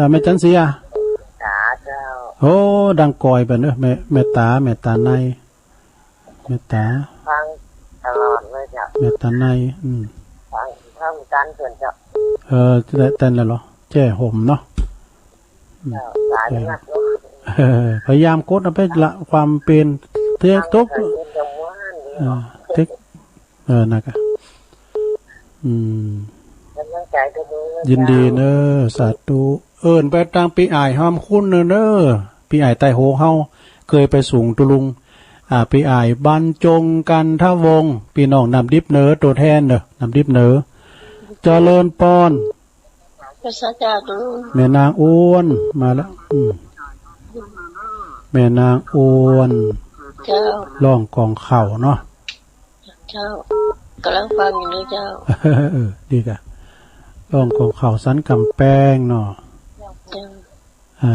อ่อ แม่จันทร์ศรีอะ ต๋าเจ้า โอ้ ดังก๋อยไปเนอะ แม่ แม่ต๋า แม่ต๋าใน แม่ต๋า ฟังตลอดเลยเจ้า แม่ต๋าใน อืม ฟัง ฟังจันทร์เปิ้นเจ้า เออ แต๊ แต๊นแล้วเหรอ แจ้ห่มเนาะ อืม เจ้า สาย แจ้ นักเนาะ เออ พยายามกดเอาไปละความเปลี่ยน เทค ฟัง ตก เกิดขึ้นกับว่านนี่ อ่า เนาะ เทค เออ นะกะ อืม กำลังใจ๋ก็ดูนะ ยินดีเนอะ เจ้า สาธุ เอิ้นไปตางปี้อ้ายหอมคุณเนอะ เนอะ ปี้อ้ายใต้โหเฮา เกยไปสูงตุลุง อ่า ปี้อ้ายบรรจง กันทวงศ์ ปี้น้องน้ำดิบเหนือ ตั๋วแทนเนอะ น้ำดิบเหนือ เจริญปอน พระสาธุ แม่นางอ้วน มาแล้ว อืม แม่นางอ้วน เจ้า ร้องก่องเข่าเนาะ เจ้า กำลังฟังอยู่เลยเจ้า เออ ดีกะ ร้องก่องเข่าสันก๋ำแปงเนาะ เจ้า อ่า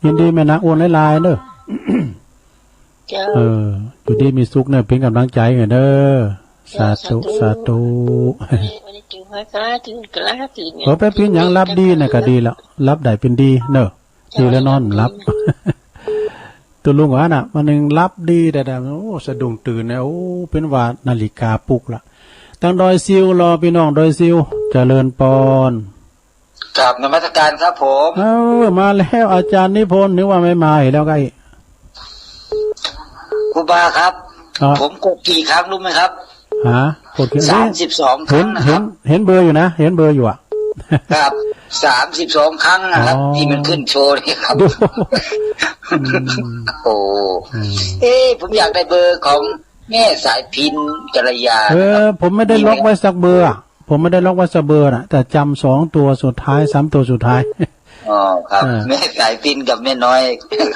ยินดีแม่นางอ้วนหลายๆ เนอะ เจ้า เออ อยู่ดีมีสุขเนอะ เป๋นก๋ำลังใจ๋ให้เนอะ เจ้า สาธุ สาธุ สาธุ วันนี้ถือว่าสาธุ กะลาถือเนี่ย เออ ไปเป๋นหยังหลับดีน่ะกะดีละ หลับได้เป๋นดีเนอะ ดีแล้วนอนหลับ เจ้า ตุลุงว่าน่ะ วันหนึ่งหลับดีแต่ โอ้ สะดุ้งตื่นนะ โอ้ เป๋นว่านาฬิกาปลุกละ ตางดอยซิวลอ ปี้น้องดอยซิว เจริญปอน กราบนมัสการครับผม เออ มาแล้วอาจ๋ารย์นิพนธ์ นึกว่าไม่มาอีกแล้วไอ้ ครูบาครับ ครับ ผมกดกี่ครั้งรู้ไหมครับ ฮะ กดกี่ สามสิบสอง ครั้งนะครับ เห็น เห็น เห็นเบอร์อยู่นะ เห็นเบอร์อยู่อะ ครับ สามสิบสอง ครั้งนะครับ อ๋อ ตี้มันขึ้นโชว์นี่ครับ ดู อืม โอ้ อืม เอ๊ะ ผมอยากได้เบอร์ของแม่สายพินกัลยานะครับ เออ ผมไม่ได้ล็อกไว้สักเบอร์อะ ผมไม่ได้ล็อกไว้สักเบอร์น่ะ แต่จ๋ำสองตั๋วสุดท้าย สามตั๋วสุดท้าย อ๋อ ครับ เออ แม่สายพินกับแม่น้อย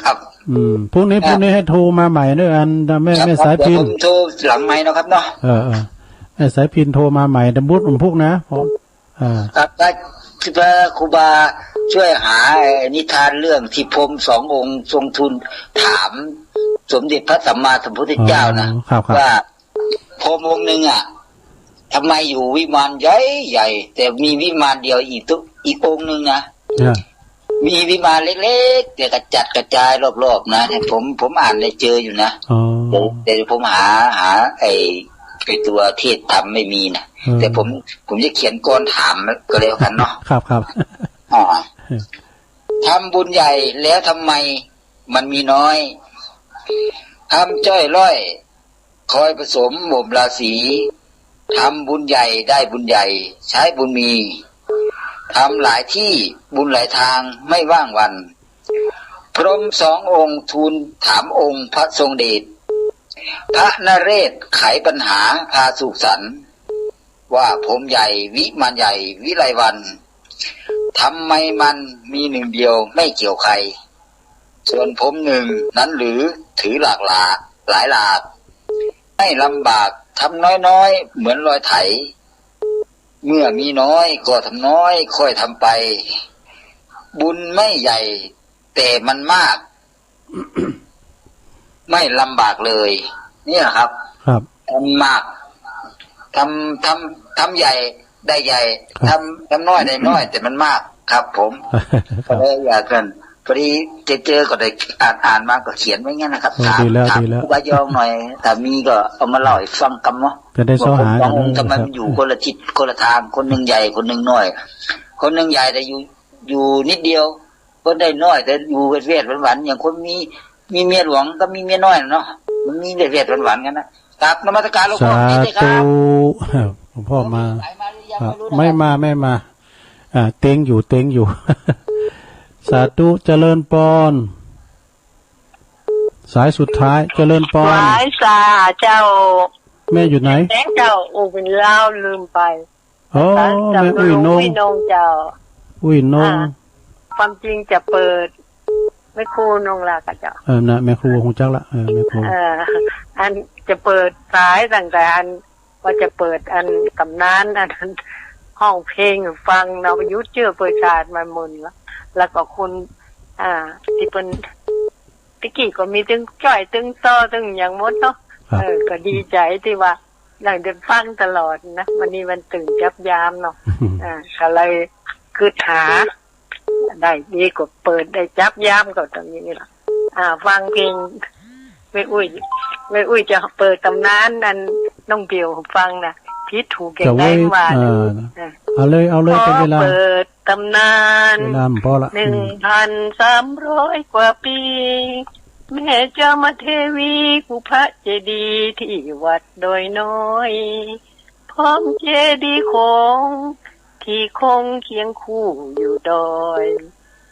ครับ อืม พรุ่งนี้ ครับ พรุ่งนี้ให้โทรมาใหม่เนอะ อัน แม่ ครับ แม่สายพิน ครับ เดี๋ยวผมโทรหลังไมค์นะครับเนาะ เออ เออ แม่สายพินโทรมาใหม่ แต่บุญผมพุกนะ เพราะ เออ ครับ ถ้า ถ้าครูบาช่วยหาไอ้นิทานเรื่องที่พรหมสององค์ทรงทูลถามสมเด็จพระสัมมาสัมพุทธเจ้านะ อ๋อ ครับ ครับ ว่า พรหมองค์หนึ่งอะ ทำไมอยู่วิมานใหญ่ๆ แต่มีวิมานเดียว อีกตุ๊ อีกองค์หนึ่งนะ เนี่ย มีวิมานเล็กๆ แต่กระจัดกระจายรอบๆ นะ เนี่ย ผม ผมอ่านได้เจออยู่นะ อ๋อ แต่ แต่ผมหา หาไอ้ ไอ้ตัวเทศน์ธรรมไม่มีนะ เออ แต่ผม ผมจะเขียนกลอนถามก็แล้วกันเนาะ ครับ ครับ อ่า ทำบุญใหญ่แล้วทำไมมันมีน้อย ทำจ้อยร่อย คอยผสมบ่มราศี ทำบุญใหญ่ได้บุญใหญ่ ใช้บุญมี ทำหลายที่บุญหลายทางไม่ว่างวัน พรหมสององค์ทูลถามองค์พระทรงเดช พระนเรศไขปัญหาพาสุขสันต์ ว่าพรหมใหญ่วิมานใหญ่วิไลวัน ทำไมมันมีหนึ่งเดียวไม่เกี่ยวใคร ส่วนพรหมหนึ่งนั้นหรือถือหลากหลา หลายหลาก ไม่ลำบากทำน้อยๆ เหมือนรอยไถ เมื่อมีน้อยก็ทำน้อยค่อยทำไป บุญไม่ใหญ่แต่มันมาก ไม่ลำบากเลย เนี่ยครับ ครับ ทำมาก ทำ ทำ ทำใหญ่ได้ใหญ่ ครับ ทำ ทำน้อยได้น้อย แต่มันมากครับผม ครับ ก็เลยอยากกัน พอดีเจอ เจอก็ได้อ่าน อ่านมาก็เขียนไว้งั้นนะครับ โอ้ ถาม ดีแล้ว ถาม ดีแล้ว ครูบายองหน่อย ถ้ามีก็เอามาเล่าให้ฟังกำเนาะ จะได้เซาะหากัน ว่าพรหมสององค์ เออ ทำไม ครับ มันอยู่คนละทิศคนละทาง คนหนึ่งใหญ่คนหนึ่งน้อย คนหนึ่งใหญ่แต่อยู่ อยู่นิดเดียว คนได้น้อยแต่อยู่แวดๆ หวันๆ อย่างคนมี มีเมียหลวงกับมีเมียน้อยน่ะเนาะ มันมีแวดๆ หวันๆ กันนะ กราบนมัสการหลวงพ่อ สาธุ เจริญครับ หลวงพ่อมา สายมาหรือยัง ครับ ไม่รู้นะครับ ไม่มา ไม่มา อ่า เต็งอยู่ เต็งอยู่ สาธุ เจริญปอน สายสุดท้าย เจริญปอน ไหว้สาเจ้า แม่อยู่ไหน แม่เจ้า โอ้ เป๋นลาวลืมไป อ๋อ สาเจ้า แม่อุ้ยนง อุ้ยนงเจ้า อุ้ยนง อ่า ความจริงจะเปิด แม่ครูนงรักอะเจ้า เออ นะ แม่ครูฮู้จักละ เออ แม่ครู เออ อันจะเปิดสายตั้งแต่อัน ว่าจะเปิดอันต๋ำนานอันฮ้องเพลงฟังเนาะ หยุดเจื้อเปื้อชาติมาหมุนละ แล้วก็คุณ อ่า ตี้เปิ้น ตะกี้ก็มีตึงจ้อยตึงต่อตึงหยังหมดเนาะ ครับ เออ ก็ดีใจ๋ตี้ว่าได้ฟังตลอดนะ วันนี้วันตึงจับยามเนาะ อ่า ก็เลยกึ๊ดหา ได้ดีก็เปิดได้จับยามก็ต๋รงนี้ละ อ่า ฟังเพลง แม่อุ๊ย แม่อุ๊ยจะเปิดต๋ำนานอันน้องเบลฟังนะ ผิดถูกอย่างใด จะไว้ ว่า เออ เออ เอาเลย เอาเลย ขอ เป็นเวลา เปิดต๋ำนาน เวลามันพอละ หนึ่งพันสามร้อยกว่าปี แม่จามเทวีกู้พระเจดีย์ตี้วัดดอยน้อย พร้อมเจดีย์โขงตี้คงเคียงคู่อยู่ดอย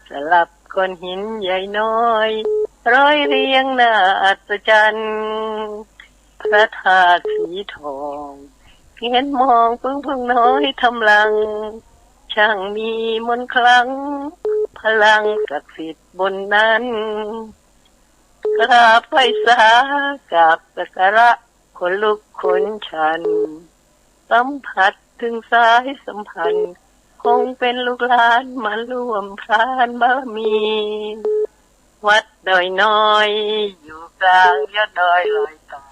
สลับก้อนหินใหญ่น้อย ร้อยเรียงน่าอัศจรรย์ พระธาตุสีทอง เพียนมองปึ้งผึ้งน้อยทำลัง ช่างมีมนต์ขลัง พลังศักดิ์สิทธิ์บนนั้น กราบไหว้สา กราบสักการะ ขนลุกขนชัน สัมผัสถึงสายสัมพันธ์ คงเป็นลูกหลานมาร่วมพรานบารมี วัดดอยน้อย อยู่กลางยอดดอยลอยต่อ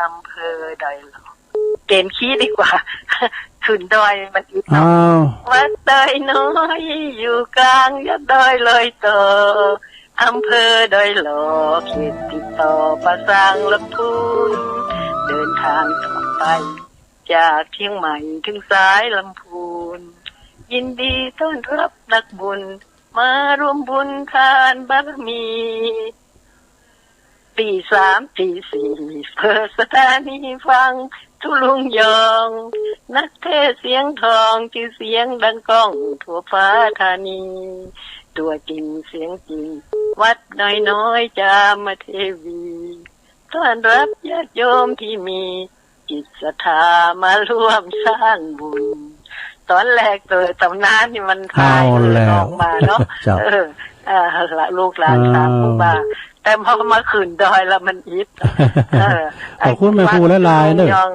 อำเภอดอยหล่อ เปลี่ยนคีย์ดีกว่า ขึ้นดอยมันอิดเนาะ อ้าว วัดดอยน้อย อยู่กลางยอดดอยลอยต่อ อำเภอดอยหล่อ เขตติดต่อป่าซางลำพูน เดินทางต่อไป จากเชียงใหม่ถึงสายลำพูน ยินดีต้อนรับนักบุญ มาร่วมบุญทานบารมี ตีสามตีสี่ เปิดสถานีฟังทุลุงยอง นักเทศน์เสียงทอง ชื่อเสียงดังก้องทั่วฟ้าธานี ตัวจริงเสียงจริง วัดดอยน้อยจามเทวี ต้อนรับญาติโยมที่มีจิตศรัทธามาร่วมสร้างบุญ ต๋อนแรกเปิดต๋ำนานนี่มันพาย เอาแล้ว เอิ้นออกมาเนาะ เจ้า เออ อ่า ละลูกหลาน อ่า สามครูบา แต่พอมาขึ้นดอยแล้วมันอิด เออ ขอบคุณแม่ครูหลายๆ เด้อ ฟังทุลุงยอง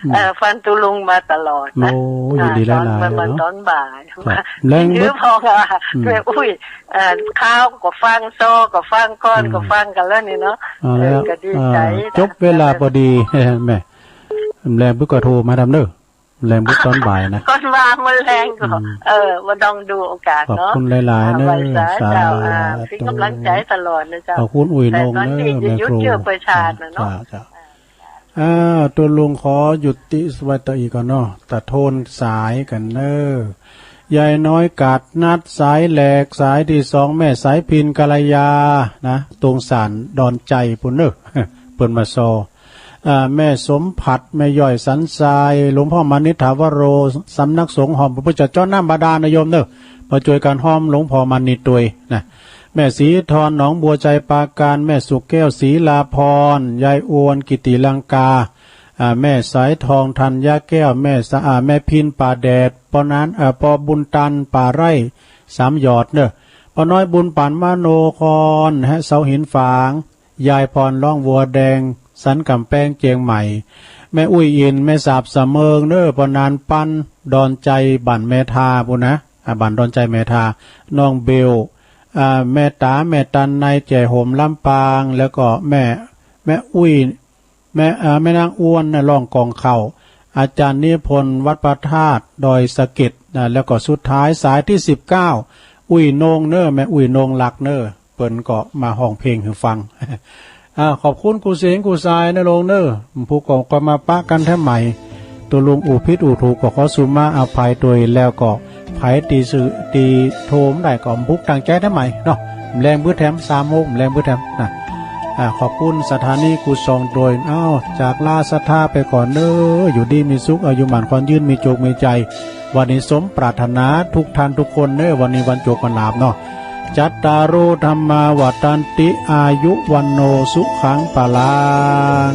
อืม เออ ฟังทุลุงมาตลอดนะ โอ้ ยินดีหลายๆ อ่า ต๋อน เนาะ ต๋อนบ่าย ครับ แลง ถือ เบิด พอค่ะ อืม แม่อุ๊ย เอ่อ ข่าวก็ฟัง ซอก็ฟัง ก่อน อืม ก็ฟังกั๋นแล้วนี่เนาะ เอาแล้ว เออ ก็ดีใจ๋ เอ่อ นะ จบเวลาพอดี แม่ แลงเปิ้นก็โทรมาทำเน่อ แลงเปิ้นต๋อนบ่ายนะ ก่อนว่ามื้อแลงก็ อืม เออ ว่าต้องดูโอกาสเนาะ ขอบคุณหลายๆ อ่า เน่อ ไหว้สาเจ้า สาธุ อ่า เป๋นก๋ำลังใจ๋ตลอดนะเจ้า ขอบคุณอุ๊ยนงเน่อ แต่ต๋อนนี้จะหยุด แม่ครู เจื้อเปื้อชาตินะเนาะ จ้า จ้า อ่า ทุลุงขอยุติไว้เต้าอี้ก่อนเนาะ ตะโทนสายกั๋นเน่อ ยายน้อยกาดนัดสายแหลก สายตี้สอง แม่สายพิณ กัลยา นะ ตรงศาลดอนใจ๋ปู้นเน่อ เปิ้นมาซอ อ่า แม่สมผัส แม่ย้อยสันทราย หลวงพ่อมานิษฐาวโร สำนักสงฆ์ห้อมพระพุทธเจ้า เจ้าน้ำบาดาลนะโยมเน่อ มาจ้วยกั๋นห้อมหลวงพ่อมานิษฐตวยนะ แม่ศรีทร หนองบัว ชัยปราการ แม่สุขแก้ว ศรีลาภรณ์ ยายอวน กิติลังกา อ่า แม่สายทอง ธัญญาแก้ว แม่สะอาด แม่พิณ ป่าแดด ป้อนั้น เอ่อ ป้อบุญตัน ป่าไร่ สามหยอดเน่อ ป้อน้อยบุญปั๋น มโนคร ฮะ เสาหินฝาง ยายพร ร้องวัวแดง สันก๋ำแปง เจียงใหม่ แม่อุ๊ยอิน แม่สาบสะเมิงเน่อ ป้อนานปัน ดอนใจ๋ บ้านแม่ทาปู้นนะ อ่า บ้านดอนใจ๋แม่ทา น้องเบล อ่า แม่ต๋า แม่ตัน นายแจ่โหม ลำปาง แล้วก็แม่ แม่อุ๊ย แม่ อ่า แม่นางอ้วนนะ ร้องกองข้าว อาจ๋ารย์นิพนธ์ วัดพระธาตุดอยสะเก็ดนะ แล้วก็สุดท้ายสายตี้สิบเก้า อุ๊ยนงเน่อ แม่อุ๊ยนงรักเน่อ เปิ้นก็มาฮ้องเพลงหื้อฟัง อ่า ขอบคุณกู้เสียงกู้สายนะลุงเน่อ ผู้ก็ ก็มาปะกั๋นแถมใหม่ ตัวลุงอู้ผิดอู้ถูกก็ขอสูมาอภัยตวย แล้วก็ใผตี้ซื้อตี้โทรบ่ได้ก็บุกตั้งใจ๋แถมใหม่เนาะ แลงบึดแถม สามโมงแลงบึดแถมนะ อ่า ขอบคุณสถานีกู้สองตวย อ้าว จากลาศรัทธาไปก่อนเน่อ อยู่ดีมีสุข อายุหมั้นขวัญยืน มีโจคมีชัย วันนี้สมปรารถนาทุกท่านทุกคนเน่อ วันนี้วันโจควันลาภเนาะ จัตตาโร ธัมมา วัฑฒันติ อายุ วัณโณ สุขัง พลัง